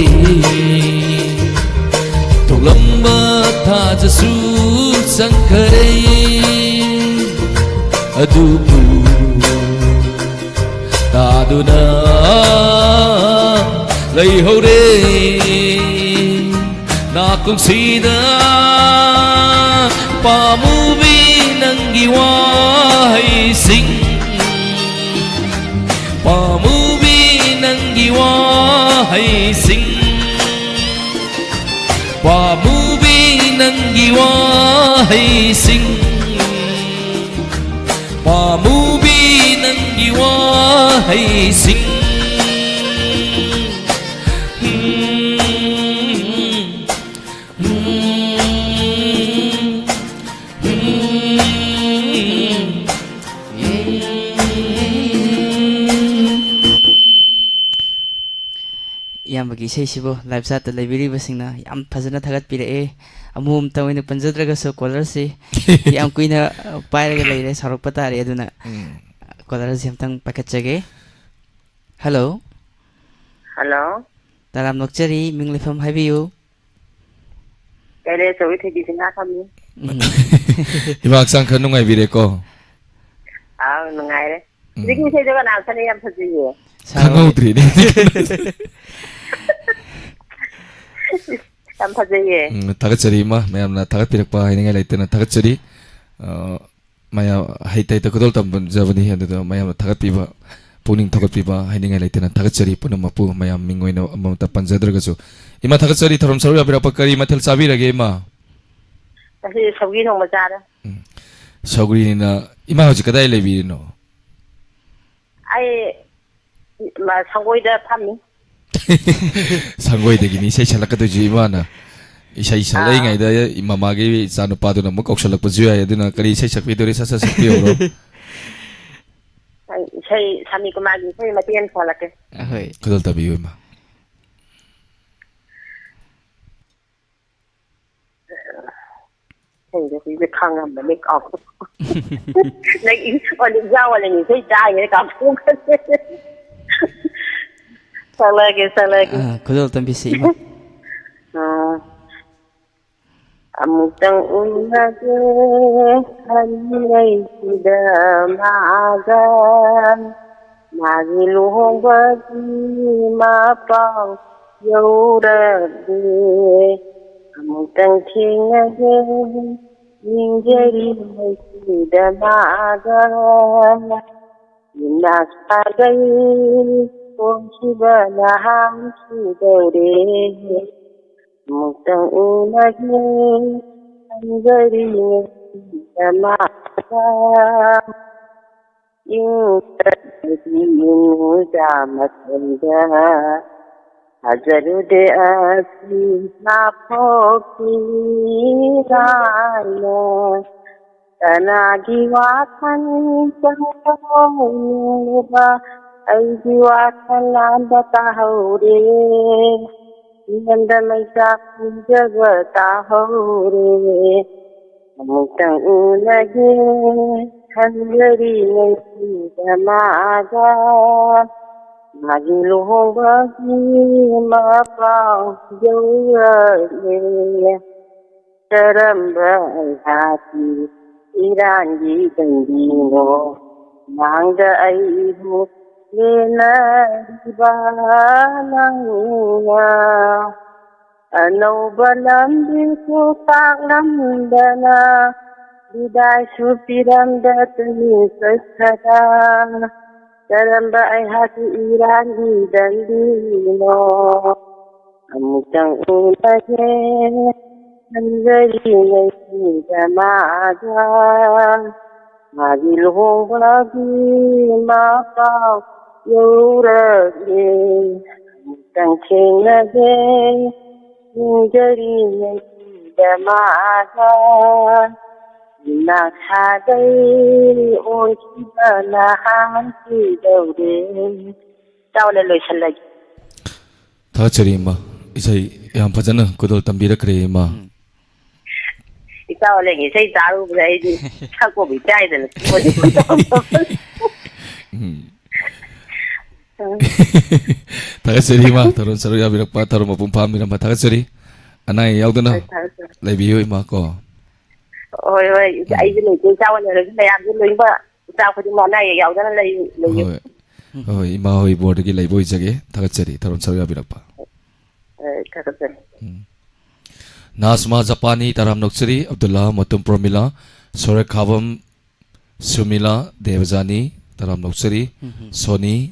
ꯊꯣꯛꯂꯝꯕ ꯊꯥꯖꯁꯨ ꯆꯪꯈꯔꯦ꯫ ꯑꯗꯨꯕꯨ ꯇꯥꯗꯨꯅ ꯂꯩꯍꯧꯔꯦ ꯅꯥꯀꯣꯡꯁꯤꯗ ꯄꯥꯝꯃꯨꯕꯤ ꯅꯪꯒꯤ ꯋꯥꯍꯩꯁꯤꯡ, ꯄꯥꯝꯃꯨꯕꯤ ꯅꯪꯒꯤ ꯋꯥꯍꯩꯁꯤꯡ, ꯄꯥꯝꯃꯨꯕꯤ ꯅꯪꯒꯤ ꯋꯥꯍꯩꯁꯤꯡ, ꯄꯥꯝꯃꯨꯕꯤ ꯅꯪꯒꯤ ꯋꯥꯍꯩꯁꯤꯡ꯫ ꯏꯌꯥꯝꯕꯒꯤ ꯏꯁꯩꯁꯤꯕꯨ live chat-ꯇ ꯂꯩꯕꯤꯔꯤꯕꯁꯤꯡꯅ ꯌꯥꯝ ꯐꯖꯅ ꯊꯥꯒꯠꯄꯤꯔꯛꯑꯦ꯫ ꯑꯃꯨꯛ ꯑꯃꯇꯪ ꯑꯣꯏꯅ ꯄꯟꯖꯗ꯭ꯔꯒꯁꯨ, caller-ꯁꯤ ꯌꯥꯝ ꯀꯨꯏꯅ, ꯑ, ꯄꯥꯏꯔꯒ ꯂꯩꯔꯦ, ꯁꯥꯎꯔꯛꯄ ꯇꯥꯔꯦ꯫ ꯑꯗꯨꯅ ꯎꯝ꯫ Caller-ꯁꯤ ꯑꯝꯇꯪ ꯄꯥꯏꯈꯠꯆꯒꯦ꯫ Hello꯫ Hello꯫ ꯇꯔꯥꯝ ꯅꯣꯛꯆꯔꯤ, ꯃꯤꯡ ꯂꯩꯐꯝ ꯍꯥꯏꯕꯤꯌꯨ꯫ ꯀꯩꯔꯩ ꯑꯆꯧꯕꯤ ꯊꯣꯏꯕꯤ ꯁꯅꯥ ꯐꯝꯃꯤ꯫ ꯎꯝ꯫ ꯏꯃꯥ ꯍꯛꯆꯥꯡ ꯈꯔ ꯅꯨꯡꯉꯥꯏꯕꯤꯔꯦꯀꯣ? ꯑꯥꯎ, ꯅꯨꯡꯉꯥꯏꯔꯦ꯫ ꯎꯝ꯫ ꯍꯧꯖꯤꯛꯀꯤ ꯏꯁꯩꯗꯣ ꯀꯅꯥ ꯁꯛꯏ? ꯌꯥꯝ ꯐꯖꯩꯌꯦ꯫ ꯈꯪꯍꯧꯗ꯭ꯔꯤꯅꯦ꯫ ꯌꯥꯝ ꯐꯖꯩꯌꯦ꯫ ꯎꯝ, ꯊꯥꯒꯠꯆꯔꯤ ꯏꯃꯥ, ꯃꯌꯥꯝꯅ ꯊꯥꯒꯠꯄꯤꯔꯛꯄ ꯍꯥꯏꯅꯤꯡꯉꯥꯏ ꯂꯩꯇꯅ ꯊꯥꯒꯠꯆꯔꯤ꯫ ꯑ, ꯃꯌꯥꯝ ꯍꯩꯇ ꯍꯩꯇ ꯈꯨꯗꯣꯜ ꯇꯝꯖꯕꯅꯤ, ꯑꯗꯨꯗ ꯃꯌꯥꯝꯅ ꯊꯥꯒꯠꯄꯤꯕ ꯄꯨꯛꯅꯤꯡ ꯊꯧꯒꯠꯄꯤꯕ ꯍꯥꯏꯅꯤꯡꯉꯥꯏ ꯂꯩꯇꯅ ꯊꯥꯒꯠꯆꯔꯤ ꯄꯨꯝꯅꯃꯛꯄꯨ, ꯃꯌꯥꯝ ꯃꯤꯡ ꯑꯣꯏꯅ ꯑꯃꯃꯝꯇ ꯄꯟꯖꯗ꯭ꯔꯒꯁꯨ꯫ ꯏꯃꯥ, ꯊꯥꯒꯠꯆꯔꯤ ꯊꯧꯔꯝ ꯁꯔꯨꯛ ꯌꯥꯕꯤꯔꯛꯄ꯫ ꯀꯔꯤ ꯃꯊꯦꯜ ꯆꯥꯕꯤꯔꯒꯦ, ꯏꯃꯥ? ꯉꯁꯤ ꯁꯧꯒ꯭ꯔꯤ ꯊꯣꯡꯕ ꯆꯥꯔꯦ꯫ ꯎꯝ꯫ ꯁꯧꯒ꯭ꯔꯤꯅꯤꯅ, ꯏꯃꯥ ꯍꯧꯖꯤꯛ ꯀꯗꯥꯏ ꯂꯩꯕꯤꯔꯤꯅꯣ? ꯑꯩ, ꯃ-, ꯁꯪꯒꯣꯏꯗ ꯐꯝꯃꯤ꯫ ꯁꯪꯒꯣꯏꯗꯒꯤꯅꯤ ꯏꯁꯩ ꯁꯛꯂꯛꯀꯗꯣꯏꯁꯦ ꯏꯃꯥꯅ꯫ ꯏꯁꯩ ꯑꯥ꯫ ꯁꯛꯂꯛꯏꯉꯩꯗ ꯃꯃꯥꯒꯤ ꯏꯆꯥꯅꯨꯄꯥꯗꯨꯅ ꯑꯃꯨꯛ ꯀꯧꯁꯜꯂꯛꯄꯁꯨ ꯌꯥꯏ, ꯑꯗꯨꯅ ꯀꯔꯤ ꯏꯁꯩ ꯁꯛꯄꯤꯗꯣꯔꯤ? ꯁꯠ ꯁꯠ ꯁꯛꯄꯤꯍꯧꯔꯣ꯫ ꯑꯩ ꯏꯁꯩ ꯁꯥꯃꯤ ꯀꯨꯃꯥꯔꯒꯤ ꯏꯁꯩ ꯃꯇꯦꯛ ꯑꯃ ꯁꯥꯍꯜꯂꯛꯀꯦ꯫ ꯑꯍꯣꯏ꯫ ꯈꯨꯗꯣꯜ ꯇꯝꯕꯤꯌꯨ, ꯏꯃꯥ꯫ ꯏꯁꯩꯗꯣ ꯍꯧꯖꯤꯛꯇ ꯈꯪꯉꯝꯕꯅꯦ, ꯀꯥꯎꯊꯣꯛ-, ꯅꯪ ꯏ-, ꯑꯣ, ꯏꯟꯖꯥꯡ ꯑꯣꯜꯂꯅꯤ, ꯏꯁꯩ ꯇꯥꯔꯤꯉꯩꯗ ꯀꯥꯎꯊꯣꯛꯈ꯭ꯔꯦ꯫ ꯁꯛꯂꯛꯑꯒꯦ, ꯁꯛꯂꯛꯑꯒꯦ꯫ ꯑꯥ, ꯈꯨꯗꯣꯜ ꯇꯝꯕꯤꯁꯤ, ꯏꯃꯥ꯫ ꯎꯝ꯫ ꯑꯃꯨꯛꯇꯪ ꯎꯅꯒꯦ ꯈꯜꯂꯤꯉꯩꯁꯤꯗ ꯃꯥꯒ, ꯃꯥꯒꯤ ꯂꯨꯍꯣꯡꯕꯒꯤ ꯃꯄꯥꯎ ꯌꯧꯔꯛꯂꯦ꯫ ꯑꯃꯨꯛꯇꯪ ꯊꯦꯡꯅꯒꯦ ꯅꯤꯡꯖꯔꯤꯉꯩꯁꯤꯗ ꯃꯥꯒ, ꯏꯅꯥꯛ ꯁꯥꯒꯩ ꯍꯣꯡꯈꯤꯕ ꯅꯍꯥꯟꯈꯤꯗꯧꯔꯦ꯫ ꯑꯃꯨꯛꯇꯪ ꯎꯅꯒꯦ ꯈꯟꯖꯔꯤꯉꯩꯗ ꯃꯥꯒ, ꯏꯪ ꯇꯞꯅꯗꯤ ꯅꯨꯡꯖꯥ ꯃꯇꯝꯗ ꯊꯥꯖꯔꯨꯗꯦ ꯑꯁꯤ ꯂꯥꯞꯊꯣꯛꯈꯤꯅꯤ ꯍꯥꯏꯅ꯫ ꯀꯅꯥꯒꯤ ꯋꯥꯈꯜ ꯆꯪꯂꯕ ꯑꯩꯒꯤ ꯋꯥꯈꯜ ꯂꯥꯟꯕ ꯇꯥꯍꯧꯔꯦ꯫ ꯃꯤꯉꯣꯟꯗ ꯃꯩꯆꯥꯛ ꯄꯤꯖꯕ ꯇꯥꯍꯧꯔꯦ꯫ ꯑꯃꯨꯛꯇꯪ ꯎꯅꯒꯦ ꯈꯟꯖꯔꯤꯉꯩꯁꯤꯗ ꯃꯥꯒ, ꯃꯥꯒꯤ ꯂꯨꯍꯣꯡꯕꯒꯤ ꯃꯄꯥꯎ ꯌꯧꯔꯛꯂꯦ꯫ ꯀꯔꯝꯕ ꯑꯩꯍꯥꯛꯀꯤ ꯏꯔꯥꯟꯒꯤ ꯗꯟꯗꯤꯅꯣ? ꯃꯥꯡꯗ ꯑꯩꯕꯨ ꯂꯦꯟꯅꯔꯤꯕ ꯅꯪꯅ꯫ ꯑꯅꯧꯕ ꯂꯝꯕꯤꯁꯨ ꯇꯥꯛꯂꯝꯗꯅ, ꯕꯤꯗꯥꯏꯁꯨ ꯄꯤꯔꯝꯗ ꯇꯨꯃꯤꯟ ꯆꯠꯈ꯭ꯔꯕ꯫ ꯀꯔꯝꯕ ꯑꯩꯍꯥꯛꯀꯤ ꯏꯔꯥꯡꯒꯤ ꯗꯟꯗꯤꯅꯣ? ꯑꯃꯨꯛꯇꯪ ꯎꯅꯒꯦ ꯈꯟꯖꯔꯤꯉꯩ ꯁꯤꯗ ꯃꯥꯒ ꯃꯥꯒꯤ ꯂꯨꯍꯣꯡꯕꯒꯤ ꯃꯄꯥꯎ ꯌꯧꯔꯛꯂꯦ꯫ ꯑꯃꯨꯛꯇꯪ ꯊꯦꯡꯅꯒꯦ ꯈꯟꯖꯔꯤꯉꯩ ꯁꯤꯗ ꯃꯥꯒ ꯏꯃꯥ ꯁꯥꯒꯩ ꯑꯣꯏꯈꯤꯕ ꯅꯍꯥꯟ ꯀꯩꯗꯧꯔꯦ? ꯆꯥꯎꯅ ꯂꯣꯏꯁꯜꯂꯒꯦ꯫ ꯊꯥꯒꯠꯆꯔꯤ, ꯏꯃꯥ꯫ ꯏꯁꯩ ꯌꯥꯝ ꯐꯖꯅ ꯈꯨꯗꯣꯜ ꯇꯝꯕꯤꯔꯛꯈ꯭ꯔꯦ, ꯏꯃꯥ꯫ ꯎꯝ꯫ ꯏꯆꯥ ꯑꯣꯂꯦꯟꯒꯤ ꯏꯁꯩ ꯇꯥꯔꯨꯕꯗ ꯑꯩꯗꯤ ꯁꯛꯄꯕꯨ ꯏꯀꯥꯏꯗꯅ ꯎꯝ꯫ ꯊꯥꯒꯠꯆꯔꯤ, ꯏꯃꯥ꯫ ꯊꯧꯔꯝ ꯁꯔꯨꯛ ꯌꯥꯕꯤꯔꯛꯄ, ꯊꯧꯔꯝ ꯃꯄꯨꯡ ꯐꯥꯍꯟꯕꯤꯔꯝꯕ ꯊꯥꯒꯠꯆꯔꯤ꯫ ꯑꯅꯥ ꯑꯌꯦꯛ ꯌꯥꯎꯗꯅ ꯍꯣꯏ, ꯊꯥꯒꯠꯆꯔꯤ꯫ ꯂꯩꯕꯤꯌꯨ, ꯏꯃꯥ, ꯀꯣ꯫ ꯍꯣꯏ, ꯍꯣꯏ꯫ ꯎꯝ꯫ ꯑꯩꯁꯨ ꯂꯩꯇꯦ, ꯏꯆꯥ ꯑꯣꯂꯦꯟ ꯍꯣꯏꯁꯨ ꯃꯌꯥꯝꯁꯨ ꯂꯣꯏꯅꯃꯛ ꯏꯆꯥ ꯈꯨꯗꯤꯡꯃꯛ ꯑꯅꯥ ꯑꯌꯦꯛ ꯌꯥꯎꯗꯅ ꯂꯩ-, ꯂꯩꯌꯨ꯫ ꯍꯣꯏ꯫ ꯍꯣꯏ, ꯏꯃꯥ ꯍꯣꯏ ꯕꯣꯔꯗꯒꯤ ꯂꯩꯕ ꯑꯣꯏꯖꯒꯦ꯫ ꯊꯥꯒꯠꯆꯔꯤ, ꯊꯧꯔꯝ ꯁꯔꯨꯛ ꯌꯥꯕꯤꯔꯛꯄ꯫ ꯑꯦ, ꯊꯥꯒꯠꯆꯔꯤ꯫ ꯎꯝ꯫ ꯅꯥꯖꯃꯥ ꯖꯄꯥꯅꯤ, ꯇꯔꯥꯝ ꯅꯣꯛꯆꯔꯤ꯫ ꯑꯕꯗꯨꯜꯂꯥ ꯃꯣꯇꯨꯝ ꯄ꯭ꯔꯣꯃꯤꯂꯥ, ꯁꯣꯔꯦ ꯈꯥꯕꯝ ꯁꯨꯃꯤꯂꯥ ꯗꯦꯕꯖꯥꯅꯤ, ꯇꯔꯥꯝ ꯅꯣꯛꯆꯔꯤ꯫ ꯎꯝ꯫ ꯁꯣꯅꯤ,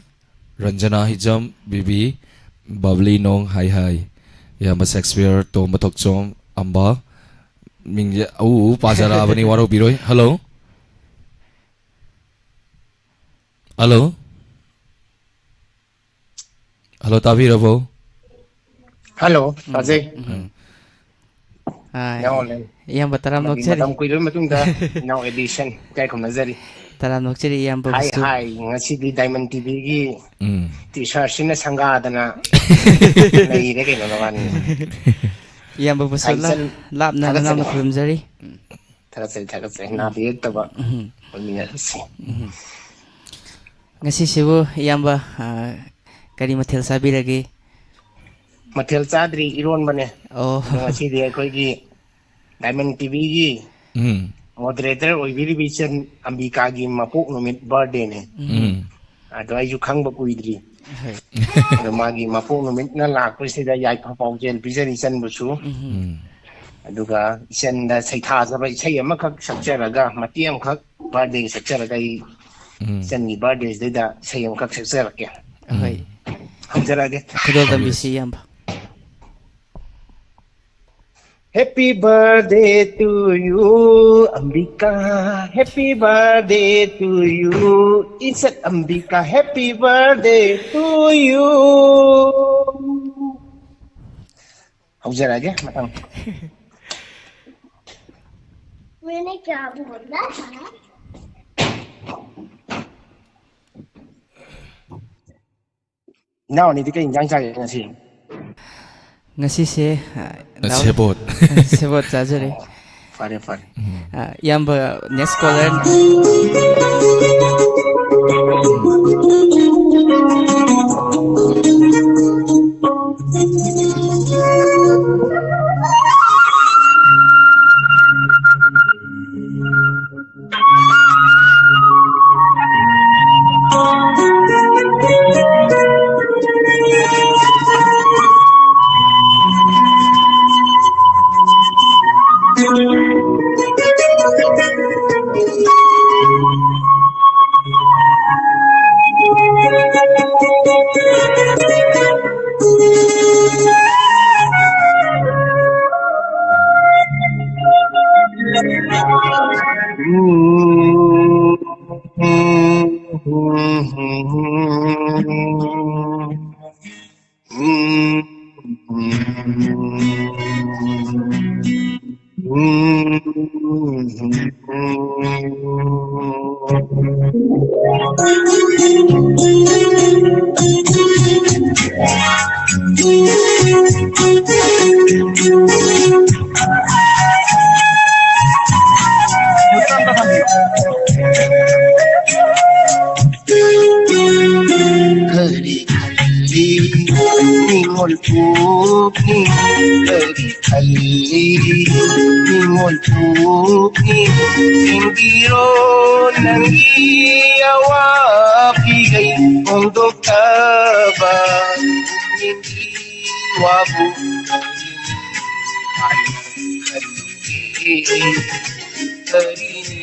ꯔꯟꯖꯅꯥ ꯍꯤꯖꯝ, ꯕꯤꯕꯤ, ꯕꯕꯂꯤ ꯅꯣꯡ, ꯍꯥꯏ ꯍꯥꯏ꯫ ꯏꯌꯥꯝꯕ ꯁꯦꯛꯁꯄꯤꯌꯔ, ꯇꯣꯝꯕ ꯊꯣꯛꯆꯣꯝ, ꯑꯝꯕ, ꯃꯤꯡꯁꯦ ꯑꯎ ꯑꯎ ꯄꯥꯖꯔꯛꯑꯕꯅꯤ, ꯋꯥꯔꯧꯕꯤꯔꯣꯏ꯫ ꯍꯜꯂꯣ꯫ ꯍꯜꯂꯣ꯫ ꯍꯜꯂꯣ, ꯇꯥꯕꯤꯔꯕꯣ? ꯍꯜꯂꯣ, ꯎꯝ, ꯇꯥꯖꯩ꯫ ꯎꯝ꯫ ꯎꯝ꯫ ꯑꯥ, ꯏꯅꯥꯎ ꯑꯣꯂꯦꯟ꯫ ꯏꯌꯥꯝꯕ ꯇꯔꯥꯝ ꯑꯃꯗꯤ ꯅꯣꯛꯆꯔꯤ꯫ ꯃꯇꯝ ꯀꯨꯏꯔꯕ ꯃꯇꯨꯡꯗ ꯏꯅꯥꯎ ꯑꯦꯗꯤꯁꯟ ꯏꯀꯥꯏ ꯈꯨꯝꯅꯖꯔꯤ꯫ ꯇꯔꯥꯝ ꯅꯣꯛꯆꯔꯤ ꯍꯥꯏ, ꯏꯌꯥꯝꯕꯕꯨꯁꯨ꯫ ꯍꯥꯏ, ꯉꯁꯤꯗꯤ ꯗꯥꯏꯃꯟ ꯇꯤꯚꯤꯒꯤ ꯎꯝ꯫ ꯇꯤ ꯁꯥꯔꯠꯁꯤꯅ ꯁꯪꯒꯥꯗꯅ ꯂꯩꯔꯦ ꯀꯩꯅꯣ ꯅꯕꯥꯅꯤ꯫ ꯏꯌꯥꯝꯕꯕꯨꯁꯨ ꯂꯥ-, ꯍꯥꯏꯖꯟ-, ꯂꯥꯞꯅ ꯊꯥꯒꯠꯆꯔꯤ꯫ ꯅꯅꯥꯎꯅ ꯈꯨꯔꯨꯝꯖꯔꯤ꯫ ꯊꯥꯒꯠꯆꯔꯤ, ꯊꯥꯒꯠꯆꯔꯤ꯫ ꯎꯝ꯫ ꯅꯥꯗ ꯌꯦꯛꯇꯕ ꯎꯝ꯫ ꯑꯣꯏꯃꯤꯟꯅꯔꯁꯤ꯫ ꯎꯝ꯫ ꯉꯁꯤꯁꯤꯕꯨ ꯏꯌꯥꯝꯕ, ꯑ, ꯀꯔꯤ ꯃꯊꯦꯜ ꯆꯥꯕꯤꯔꯒꯦ? ꯃꯊꯦꯜ ꯆꯥꯗ꯭ꯔꯤ, ꯏꯔꯣꯟꯕꯅꯦ꯫ ꯑꯣ꯫ ꯑꯗꯣ ꯉꯁꯤꯗꯤ ꯑꯩꯈꯣꯏꯒꯤ ꯗꯥꯏꯃꯟ ꯇꯤꯚꯤꯒꯤ ꯎꯝ꯫ ꯃꯣꯗꯔꯦꯇꯔ ꯑꯣꯏꯕꯤꯔꯤꯕ ꯏꯆꯟ ꯑꯝꯕꯤꯀꯥꯒꯤ ꯃꯄꯣꯛ ꯅꯨꯃꯤꯠ, ꯕꯥꯔꯗꯦꯅꯦ꯫ ꯎꯝ꯫ ꯎꯝ꯫ ꯑꯗꯣ ꯑꯩꯁꯨ ꯈꯪꯕ ꯀꯨꯏꯗ꯭ꯔꯤ꯫ ꯍꯣꯏ꯫ ꯑꯗꯣ ꯃꯥꯒꯤ ꯃꯄꯣꯛ ꯅꯨꯃꯤꯠꯅ ꯂꯥꯛꯄꯁꯤꯗ ꯌꯥꯏꯐ ꯄꯥꯎꯖꯦꯜ ꯄꯤꯖꯔꯤ ꯏꯆꯟꯕꯨꯁꯨ꯫ ꯎꯝ꯫ ꯎꯝ꯫ ꯑꯗꯨꯒ ꯏꯆꯟꯗ ꯁꯩꯊꯥꯖꯕ ꯏꯁꯩ ꯑꯃꯈꯛ ꯁꯛꯆꯔꯒ, ꯃꯇꯦꯛ ꯑꯃꯈꯛ ꯕꯥꯔꯗꯦꯒꯤ ꯁꯛꯆꯔꯒ ꯑꯩ ꯎꯝ꯫ ꯏꯆꯟꯒꯤ birthdayꯁꯤꯗꯩꯗ ꯏꯁꯩ ꯑꯃꯈꯛ ꯁꯛꯆꯔꯛꯀꯦ꯫ ꯍꯣꯏ꯫ ꯍꯧꯖꯔꯛꯑꯒꯦ꯫ ꯈꯨꯗꯣꯜ ꯇꯝꯕꯤꯁꯤ, ꯏꯌꯥꯝꯕ꯫ Happy birthday to you, ꯑꯝꯕꯤꯀꯥ꯫ Happy birthday to you, ꯏꯆꯠ ꯑꯝꯕꯤꯀꯥ꯫ Happy birthday to you꯫ ꯍꯧꯖꯔꯛꯑꯒꯦ ꯃꯊꯪ꯫ मैंने क्या बोला था? ꯏꯅꯥꯎ ꯑꯅꯤꯗꯤ ꯀꯩ ꯏꯟꯖꯥꯡ ꯆꯥꯒꯦ ꯉꯁꯤ? ꯉꯁꯤꯁꯦ, ꯑ, ꯅꯥꯎ-, ꯁꯦꯕꯣꯠ꯫ ꯁꯦꯕꯣꯠ ꯆꯥꯖꯔꯦ꯫ ꯑꯣ, ꯐꯔꯦ, ꯐꯔꯦ꯫ ꯎꯝ꯫ ꯑ, ꯏꯌꯥꯝꯕ, next caller꯫ ꯀꯔꯤ ꯈꯜꯂꯤ ꯅꯤꯡꯉꯣꯜ ꯄꯨꯛꯅꯤꯡ, ꯀꯔꯤ ꯈꯜꯂꯤ ꯅꯤꯡꯉꯣꯜ ꯄꯨꯛꯅꯤꯡ, ꯊꯦꯡꯕꯤꯔꯣ ꯅꯪꯒꯤ ꯑꯋꯥꯕꯤꯈꯩ ꯐꯣꯡꯗꯣꯛꯇꯕ ꯄꯨꯛꯅꯤꯡꯒꯤ ꯋꯥꯕꯨ ꯀꯔꯤꯅꯤ?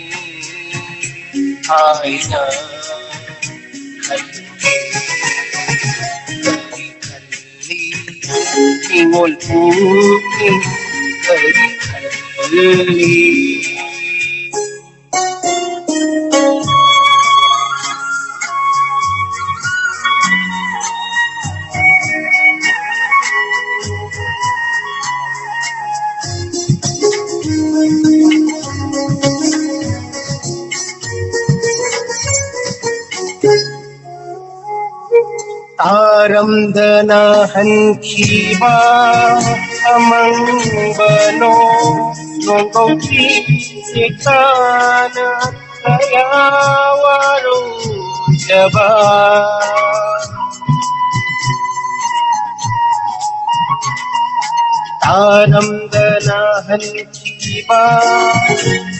ꯍꯥꯏꯅ ꯈꯜꯂꯤ, ꯈꯜꯂꯤ, ꯅꯤꯡꯉꯣꯜ ꯄꯨꯛꯅꯤꯡ ꯀꯔꯤ ꯈꯜꯂꯤ? ꯇꯥꯔꯝꯗꯅ ꯍꯟꯈꯤꯕ ꯑꯃꯪꯕꯅꯣ, ꯅꯣꯡꯒꯧꯊꯤ ꯁꯦꯛꯇꯅ ꯀꯌꯥ ꯋꯥꯔꯧꯖꯕ꯫ ꯇꯥꯔꯝꯗꯅ ꯍꯟꯈꯤꯕ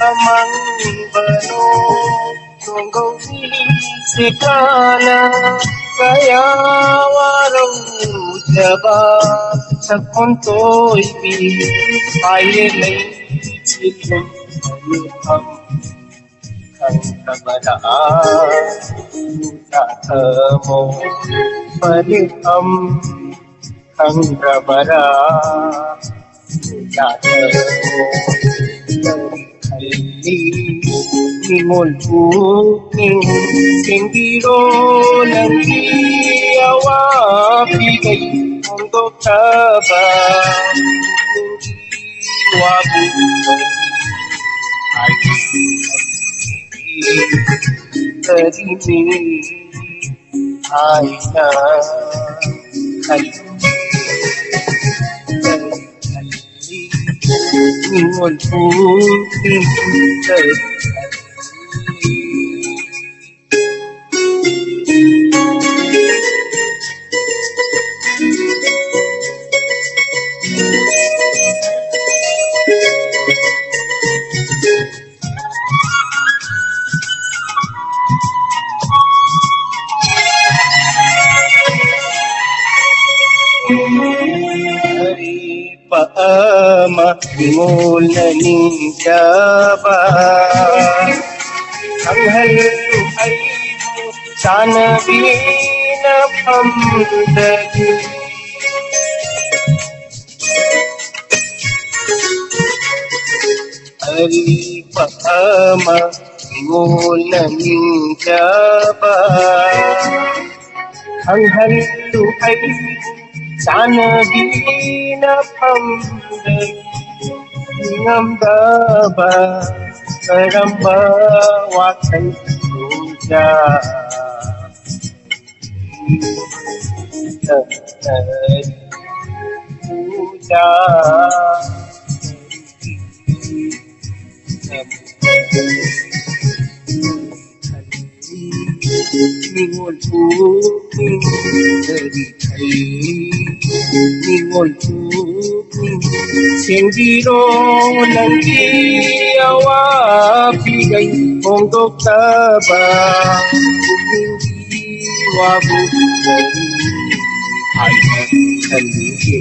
ꯑꯃꯪꯕꯅꯣ, ꯅꯣꯡꯒꯧꯊꯤ ꯁꯦꯛꯇꯅ ꯀꯌꯥ ꯋꯥꯔꯧꯖꯕ꯫ ꯁꯛꯑꯣꯟꯊꯣꯏꯕꯤ ꯍꯥꯏꯔꯦ ꯂꯩ ꯆꯤꯛꯂꯝ ꯈꯪꯗꯕꯔꯥ? ꯊꯃꯣ ꯄꯔꯤꯐꯝ ꯈꯪꯗ꯭ꯔꯕꯔꯥ? ꯌꯥꯗ꯭ꯔꯕꯣ? ꯀꯔꯤ ꯈꯜꯂꯤ? ꯅꯤꯡꯉꯣꯜ ꯄꯨꯛꯅꯤꯡ ꯁꯦꯡꯕꯤꯔꯣ, ꯅꯪꯒꯤ ꯑꯋꯥꯕꯤꯈꯩ ꯐꯣꯡꯗꯣꯛꯆꯕ꯫ ꯋꯥꯕꯨ ꯀꯔꯤꯅꯤ? ꯍꯥꯏꯅ ꯈꯜꯂꯤ, ꯈꯜꯂꯤ, ꯅꯤꯡꯉꯣꯜ ꯄꯨꯛꯅꯤꯡ ꯀꯔꯤ ꯈꯜꯂꯤ? ꯑꯔꯦꯞꯄ ꯑꯃ ꯅꯤꯡꯉꯣꯜꯅ ꯅꯤꯡꯖꯕ꯫ ꯈꯪꯍꯜꯂꯨ ꯑꯩꯕꯨ ꯆꯥꯟꯅꯕꯤꯅ ꯐꯝꯗꯒꯤ꯫ ꯑꯔꯤꯕ ꯑꯃ ꯃꯤꯉꯣꯟꯅ ꯅꯤꯡꯖꯕ꯫ ꯈꯪꯍꯜꯂꯨ ꯑꯩꯕꯨ ꯆꯥꯟꯅꯕꯤꯅ ꯐꯝꯗꯒꯤ꯫ ꯉꯝꯗꯕ ꯀꯔꯝꯕ ꯋꯥꯈꯜ ꯄꯨꯖꯥ? ꯄꯨꯖꯥ꯫ ꯅꯤꯡꯉꯣꯜ ꯄꯨꯛꯅꯤꯡ ꯀꯔꯤ ꯈꯜꯂꯤ? ꯅꯤꯡꯉꯣꯜ ꯄꯨꯛꯅꯤꯡ ꯁꯦꯡꯕꯤꯔꯣ ꯅꯪꯒꯤ ꯑꯋꯥꯕꯤꯒꯩ ꯐꯣꯡꯗꯣꯛꯇꯕ ꯄꯨꯛꯅꯤꯡꯒꯤ ꯋꯥꯕꯨ ꯀꯔꯤ ꯍꯥꯏꯅ ꯈꯜꯂꯤꯒꯦ?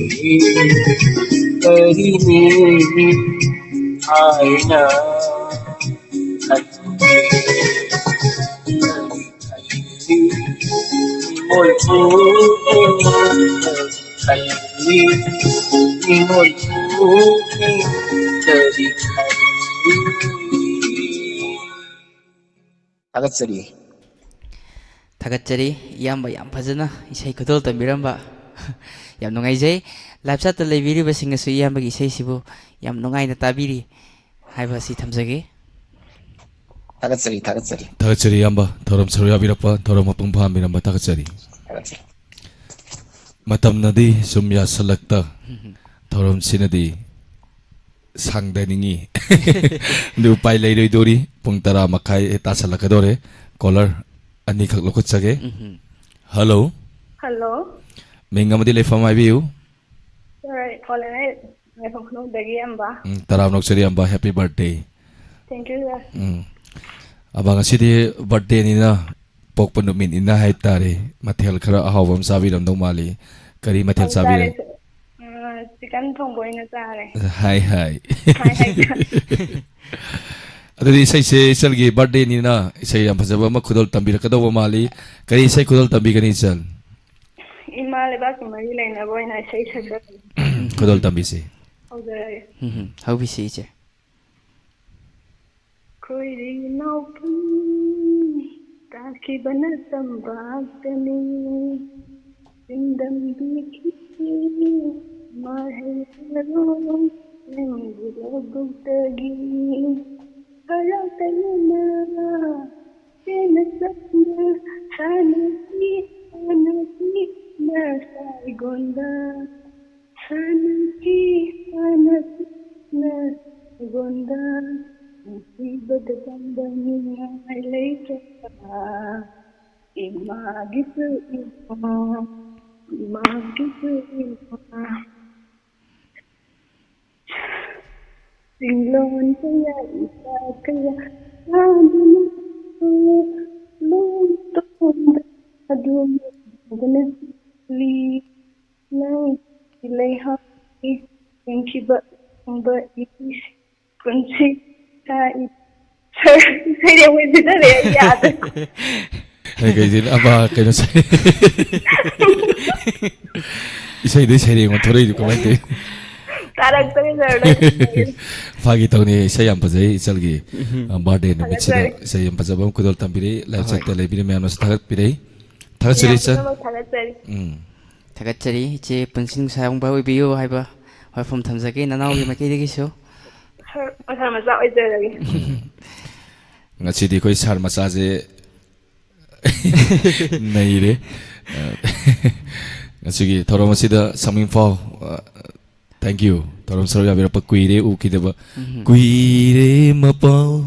ꯀꯔꯤꯅꯤ ꯍꯥꯏꯅ ꯈꯜꯂꯤꯒꯦ? ꯅꯤꯡꯉꯣꯜ ꯄꯨꯛꯅꯤꯡ ꯈꯜꯂꯤ, ꯅꯤꯡꯉꯣꯜ ꯄꯨꯛꯅꯤꯡ ꯀꯔꯤ ꯈꯜꯂꯤ? ꯊꯥꯒꯠꯆꯔꯤ꯫ ꯊꯥꯒꯠꯆꯔꯤ ꯏꯌꯥꯝꯕ, ꯌꯥꯝ ꯐꯖꯅ ꯏꯁꯩ ꯈꯨꯗꯣꯜ ꯇꯝꯕꯤꯔꯝꯕ꯫ ꯌꯥꯝ ꯅꯨꯡꯉꯥꯏꯖꯩ꯫ Live chat ꯇ ꯂꯩꯕꯤꯔꯤꯕꯁꯤꯡꯅꯁꯨ ꯏꯌꯥꯝꯕꯒꯤ ꯏꯁꯩꯁꯤꯕꯨ ꯌꯥꯝ ꯅꯨꯡꯉꯥꯏꯅ ꯇꯥꯕꯤꯔꯤ ꯍꯥꯏꯕ ꯑꯁꯤ ꯊꯝꯖꯒꯦ꯫ ꯊꯥꯒꯠꯆꯔꯤ, ꯊꯥꯒꯠꯆꯔꯤ꯫ ꯊꯥꯒꯠꯆꯔꯤ ꯏꯌꯥꯝꯕ, ꯊꯧꯔꯝ ꯁꯔꯨꯛ ꯌꯥꯕꯤꯔꯛꯄ, ꯊꯧꯔꯝ ꯃꯄꯨꯡ ꯐꯥꯍꯟꯕꯤꯔꯝꯕ ꯊꯥꯒꯠꯆꯔꯤ꯫ ꯊꯥꯒꯠꯆꯔꯤ꯫ ꯃꯇꯝꯅꯗꯤ ꯁꯨꯝ ꯌꯥꯁꯜꯂꯛꯇ, ꯊꯧꯔꯝꯁꯤꯅꯗꯤ ꯁꯥꯡꯗꯅꯤꯡꯉꯤ꯫ ꯑꯗꯨ ꯎꯄꯥꯏ ꯂꯩꯔꯣꯏꯗꯣꯔꯤ꯫ ꯄꯨꯡ ꯇꯔꯥ ꯃꯈꯥꯏ ꯍꯦꯛ ꯇꯥꯁꯜꯂꯛꯀꯗꯧꯔꯦ꯫ Caller ꯑꯅꯤꯈꯛ ꯂꯧꯈꯠꯆꯒꯦ꯫ ꯎꯝ꯫ Hello꯫ Hello꯫ ꯃꯤꯡ ꯑꯃꯗꯤ ꯂꯩꯐꯝ ꯍꯥꯏꯕꯤꯌꯨ꯫ Sir, ꯑꯩ ꯀꯣꯂꯦꯖ ꯂꯩꯐꯝ ꯈꯨꯅꯧꯗꯒꯤ ꯑꯝꯕ꯫ ꯎꯝ, ꯇꯔꯥꯝꯅ ꯑꯣꯛꯆꯔꯤ ꯑꯝꯕ, happy birthday꯫ Thank you, sir꯫ ꯎꯝ꯫ ꯑꯝꯕ, ꯉꯁꯤꯗꯤ birthday ꯅꯤꯅ, ꯄꯣꯛꯄ ꯅꯨꯃꯤꯠꯅꯤꯅ ꯍꯥꯏꯇꯥꯔꯦ, ꯃꯊꯦꯜ ꯈꯔ ꯑꯍꯥꯎꯕ ꯑꯃ ꯆꯥꯕꯤꯔꯝꯗꯧ ꯃꯥꯜꯂꯤ꯫ ꯀꯔꯤ ꯃꯊꯦꯜ ꯑꯧ, ꯆꯥꯕꯤꯔꯦ? ꯆꯥꯔꯦ, sir꯫ ꯑ, chicken ꯊꯣꯡꯕ ꯑꯣꯏꯅ ꯆꯥꯔꯦ꯫ ꯍꯥꯏ, ꯍꯥꯏ꯫ ꯍꯥꯏ, ꯍꯥꯏ, sir꯫ ꯑꯗꯨꯗꯤ ꯏꯁꯩꯁꯦ ꯏꯆꯜꯒꯤ ꯕꯥꯔꯊꯗꯦꯅꯤꯅ ꯏꯁꯩ ꯌꯥꯝ ꯐꯖꯕ ꯑꯃ ꯈꯨꯗꯣꯜ ꯇꯝꯕꯤꯔꯛꯀꯗꯧꯕ ꯃꯥꯜꯂꯤ꯫ ꯀꯔꯤ ꯏꯁꯩ ꯈꯨꯗꯣꯜ ꯇꯝꯕꯤꯒꯅꯤ ꯏꯆꯜ? ꯏꯃꯥ ꯂꯩꯕꯥꯛꯀ ꯃꯔꯤ ꯂꯩꯅꯕ ꯑꯣꯏꯅ ꯏꯁꯩ ꯁꯛꯆꯒꯦ꯫ ꯈꯨꯗꯣꯜ ꯇꯝꯕꯤꯁꯤ꯫ ꯍꯧꯖꯔꯒꯦ꯫ ꯎꯝ, ꯍꯧꯕꯤꯁꯤ ꯏꯆꯦ꯫ ꯈꯣꯏꯔꯤ ꯅꯥꯎꯄꯤ ꯇꯥꯈꯤꯕꯅ ꯇꯝꯕꯥꯛꯇꯅꯤ꯫ ꯆꯤꯡꯗꯝꯕꯤꯈꯤ ꯃꯍꯩ ꯃꯔꯣꯡ ꯅꯪꯒꯤ ꯂꯧꯕꯨꯛꯇꯒꯤ꯫ ꯍꯔꯥꯎ ꯇꯌꯥꯝꯅ ꯆꯦꯟꯅ ꯆꯠꯅ ꯁꯥꯟꯅꯈꯤ ꯁꯥꯟꯅꯈꯤ ꯅꯁꯥꯏꯒꯣꯟꯗ꯫ ꯁꯥꯟꯅꯈꯤ ꯁꯥꯟꯅꯈꯤ ꯅꯁꯥꯏꯒꯣꯟꯗ꯫ ꯅꯨꯡꯁꯤꯕꯗ ꯆꯪꯕ ꯅꯤꯡꯉꯥꯏ ꯂꯩꯇ꯭ꯔꯕ ꯏꯃꯥꯒꯤꯁꯨ ꯏꯃꯥ, ꯏꯃꯥꯒꯤꯁꯨ ꯏꯃꯥ꯫ ꯆꯤꯡꯂꯣꯟ ꯀꯌꯥ ꯏꯆꯥ ꯀꯌꯥ ꯁꯥꯗꯨꯅ ꯂꯣꯟ ꯇꯣꯟꯗ ꯑꯗꯨꯝ ꯂꯩꯗꯨꯅ ꯆꯠꯂꯤ꯫ ꯅꯪꯒꯤ ꯂꯩꯍꯥꯎꯒꯤ ꯌꯦꯡꯈꯤꯕ ꯐꯪꯕ ꯏꯁꯤꯡ ꯄꯨꯟꯁꯤ ꯁꯥꯏ꯫ ꯁꯩꯔꯦꯡ ꯑꯣꯏꯅ ꯄꯤꯖꯔꯦ ꯑꯩ ꯌꯥꯗ꯭ꯔꯦ꯫ ꯑꯩ ꯀꯩꯗꯩꯅꯣ ꯑꯃ ꯀꯩꯅꯣ ꯁꯩ-, ꯏꯁꯩꯗꯩ ꯁꯩꯔꯦꯡ ꯑꯃ ꯊꯣꯔꯛꯏꯗꯨ ꯀꯃꯥꯏꯅ ꯇꯧꯔꯤꯅꯣ? ꯇꯥꯔꯛꯇꯔꯦ ꯁꯥꯔ, ꯅꯪ ꯐꯥꯒꯤ ꯇꯧꯅꯤ, ꯏꯁꯩ ꯌꯥꯝ ꯐꯖꯩ ꯏꯆꯜꯒꯤ꯫ ꯎꯝ꯫ ꯑ, ꯕꯥꯔꯗꯦ ꯅꯨꯃꯤꯠꯁꯤꯗ ꯊꯥꯒꯠꯆꯔꯤ꯫ ꯏꯁꯩ ꯌꯥꯝ ꯐꯖꯕ ꯑꯃ ꯈꯨꯗꯣꯜ ꯇꯝꯕꯤꯔꯛꯏ꯫ ꯂꯥꯏꯐ ꯑꯍꯣꯏ꯫ ꯁꯥꯏꯠꯇ ꯂꯩꯕꯤꯔꯤ ꯃꯌꯥꯝꯅꯁꯨ ꯊꯥꯒꯠꯄꯤꯔꯛꯏ꯫ ꯊꯥꯒꯠꯆꯔꯤ ꯌꯥꯝ ꯏꯆꯜ꯫ ꯄꯨꯝꯅꯃꯛ ꯊꯥꯒꯠꯆꯔꯤ꯫ ꯎꯝ꯫ ꯊꯥꯒꯠꯆꯔꯤ ꯏꯆꯦ, ꯄꯨꯟꯁꯤ ꯅꯨꯡꯁꯥꯡꯕ ꯑꯣꯏꯕꯤꯌꯨ ꯍꯥꯏꯕ ꯋꯥꯐꯝ ꯊꯝꯖꯒꯦ ꯅꯅꯥꯎꯒꯤ ꯃꯥꯏꯀꯩꯗꯒꯤꯁꯨ꯫ ꯁꯥꯔ, ꯁꯥꯔ ꯃꯆꯥ ꯑꯣꯏꯖꯔꯒꯦ꯫ ꯉꯁꯤꯗꯤ ꯑꯩꯈꯣꯏ ꯁꯥꯔ ꯃꯆꯥꯁꯦ ꯅꯩꯔꯦ꯫ ꯉꯁꯤꯒꯤ ꯊꯧꯔꯝ ꯑꯁꯤꯗ ꯁꯪꯃꯤꯡꯐꯥꯎ, thank you꯫ ꯊꯧꯔꯝ ꯁꯔꯨꯛ ꯌꯥꯕꯤꯔꯛꯄ ꯀꯨꯏꯔꯦ ꯎꯈꯤꯗꯕ꯫ ꯎꯝ꯫ ꯀꯨꯏꯔꯦ ꯃꯄꯥꯎ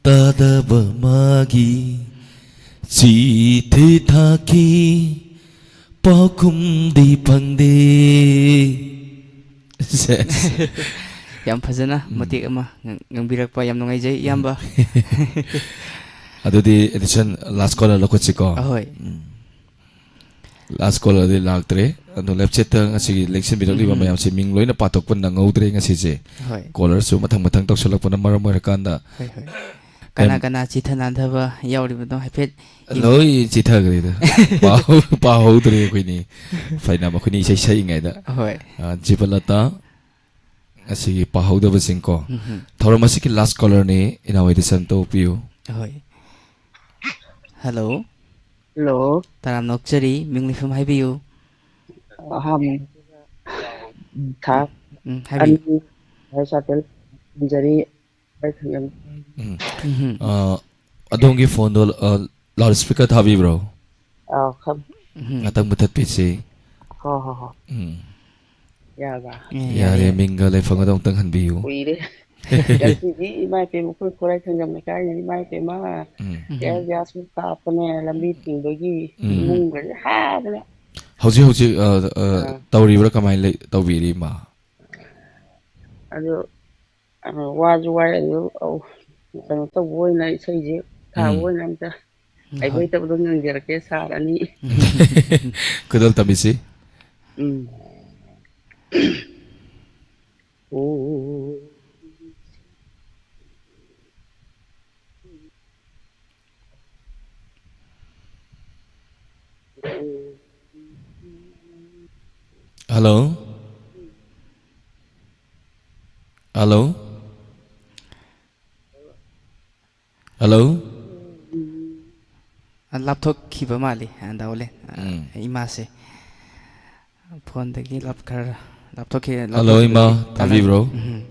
ꯇꯥꯗꯕ ꯃꯥꯒꯤ ꯆꯤꯊꯤ ꯊꯥꯈꯤ ꯄꯥꯎꯈꯨꯝꯗꯤ ꯐꯪꯗꯦ꯫ ꯁꯦꯁ꯫ ꯌꯥꯝ ꯐꯖꯅ ꯎꯝ꯫ ꯃꯇꯦꯛ ꯑꯃ ꯉꯥꯡ-, ꯉꯥꯡꯕꯤꯔꯛꯄ ꯌꯥꯝ ꯅꯨꯡꯉꯥꯏꯖꯩ, ꯏꯌꯥꯝꯕ꯫ ꯑꯗꯨꯗꯤ ꯑꯦꯗꯤꯁꯟ last caller ꯂꯧꯈꯠꯁꯤꯀꯣ꯫ ꯑꯍꯣꯏ꯫ ꯎꯝ꯫ Last caller ꯗꯤ ꯂꯥꯛꯇ꯭ꯔꯦ꯫ ꯑꯗꯣ live chat ꯇ ꯉꯁꯤꯒꯤ ꯂꯦꯡꯁꯤꯟꯕꯤꯔꯛꯂꯤꯕ ꯎꯝ꯫ ꯃꯌꯥꯝꯁꯦ ꯃꯤꯡ ꯂꯣꯏꯅ ꯄꯥꯊꯣꯛꯄ ꯅꯪꯍꯧꯗ꯭ꯔꯦ ꯉꯁꯤꯁꯦ꯫ ꯍꯣꯏ꯫ Caller ꯁꯨ ꯃꯊꯪ ꯃꯊꯪ ꯇꯧꯁꯜꯂꯛꯄꯅ ꯃꯔꯝ ꯑꯣꯏꯔꯀꯥꯟꯗ꯫ ꯍꯣꯏ, ꯍꯣꯏ꯫ ꯀꯅꯥ ꯌꯥꯝ ꯀꯅꯥ ꯆꯤꯊ ꯅꯥꯟꯊꯕ ꯌꯥꯎꯔꯤꯕꯅꯣ ꯍꯥꯏꯐꯦꯠ ꯌꯦꯡ- ꯂꯣꯏ ꯆꯤꯊꯈ꯭ꯔꯦꯗ꯫ ꯄꯥꯍꯧ-, ꯄꯥꯍꯧꯗ꯭ꯔꯦ ꯑꯩꯈꯣꯏꯅꯤ꯫ ꯐꯥꯏꯅꯝ ꯑꯩꯈꯣꯏꯅꯤ ꯏꯁꯩ ꯁꯛꯏꯉꯩꯗ꯫ ꯍꯣꯏ꯫ ꯑ, ꯖꯤꯕꯂꯇꯥ, ꯉꯁꯤꯒꯤ ꯄꯥꯍꯧꯗꯕꯁꯤꯡꯀꯣ꯫ ꯎꯝꯍꯨꯝ꯫ ꯊꯧꯔꯝ ꯑꯁꯤꯒꯤ last caller ꯅꯤ, ꯏꯅꯥꯎ ꯑꯦꯗꯤꯁꯟ ꯇꯧꯕꯤꯌꯨ꯫ ꯍꯣꯏ꯫ Hello꯫ Hello꯫ ꯇꯔꯥꯝꯅ ꯑꯣꯛꯆꯔꯤ, ꯃꯤꯡ ꯂꯩꯐꯝ ꯍꯥꯏꯕꯤꯌꯨ꯫ ꯑꯍꯥꯟꯕ ꯊꯥ ꯎꯝ, ꯎꯝ, ꯍꯥꯏꯕꯤꯌꯨ꯫ ꯑꯅꯤ ꯍꯥꯏ ꯁꯥꯇꯦꯜ ꯈꯨꯝꯖꯔꯤ꯫ ꯎꯝ꯫ ꯎꯝꯍꯨꯝ꯫ ꯑ, ꯑꯗꯣꯝꯒꯤ phone ꯗꯣ, ꯑ, loudspeaker ꯊꯥꯕꯤꯕ꯭ꯔꯣ? ꯑꯥꯎ, ꯈꯪ-, ꯎꯝꯍꯨꯝ꯫ ꯉꯥꯛꯇꯪ ꯃꯨꯊꯠꯄꯤꯁꯤ꯫ ꯍꯣ, ꯍꯣ, ꯍꯣ꯫ ꯎꯝ꯫ ꯌꯥꯔꯕ? ꯑꯦ, ꯌꯥꯔꯦ, ꯌꯥꯔꯦ꯫ ꯃꯤꯡꯒ ꯂꯩꯐꯝꯒꯗꯣ ꯑꯃꯨꯛꯇꯪ ꯍꯟꯕꯤꯌꯨ꯫ ꯀꯨꯏꯔꯦ꯫ ꯉꯁꯤꯗꯤ ꯏꯃꯥ ꯏꯄꯦꯝ, ꯑꯩꯈꯣꯏ ꯈꯨꯔꯥꯏ ꯊꯥꯡꯖꯝ ꯂꯩꯀꯥꯏꯅ ꯏꯃꯥ ꯏꯄꯦꯝꯃ, ꯎꯝ꯫ ꯎꯝꯍꯨꯝ꯫ Tear gas ꯁꯨ ꯀꯥꯞꯄꯅꯦ, ꯂꯝꯕꯤ ꯊꯤꯡꯕꯒꯤ ꯎꯝ꯫ ꯏꯃꯨꯡꯒꯁꯦ ꯍꯥꯗꯅ꯫ ꯍꯧꯖꯤꯛ ꯍꯧꯖꯤꯛ, ꯑ, ꯑ, ꯑꯥ꯫ ꯇꯧꯔꯤꯕ꯭ꯔꯥ, ꯀꯃꯥꯏꯅ ꯂꯩ-, ꯇꯧꯕꯤꯔꯤ, ꯏꯃꯥ? ꯑꯗꯨ ꯑ, ꯋꯥꯁꯨ ꯋꯥꯏ, ꯑꯗꯨ, ꯑꯧ, ꯀꯩꯅꯣ ꯇꯧꯕ ꯑꯣꯏꯅ ꯏꯁꯩꯁꯦ ꯊꯥꯕ ꯎꯝ꯫ ꯑꯣꯏꯅ ꯑꯝꯇ ꯎꯝ, ꯍꯩꯕ ꯍꯣꯏ꯫ ꯍꯩꯇꯕꯗꯣ ꯉꯪꯖꯔꯛꯀꯦ, ꯁꯥꯔ ꯑꯅꯤ꯫ ꯈꯨꯗꯣꯜ ꯇꯝꯕꯤꯁꯤ꯫ ꯎꯝ꯫ ꯑꯣ꯫ Hello? Hello? Hello? ꯑ, ꯂꯥꯞꯊꯣꯛꯈꯤꯕ ꯃꯥꯜꯂꯤ, ꯑ, ꯗꯥ ꯑꯣꯂꯦ, ꯑ, ꯎꯝ꯫ ꯏꯃꯥꯁꯦ꯫ Phone ꯗꯒꯤ ꯂꯥꯞ-, ꯈꯔ ꯂꯥꯞꯊꯣꯛꯈꯤ-, hello, ꯂꯥꯞꯊꯣꯛꯈꯤꯕꯁꯤ ꯏꯃꯥ, ꯇꯥꯟꯅ-, ꯇꯥꯕꯤꯕ꯭ꯔꯣ? ꯎꯝ꯫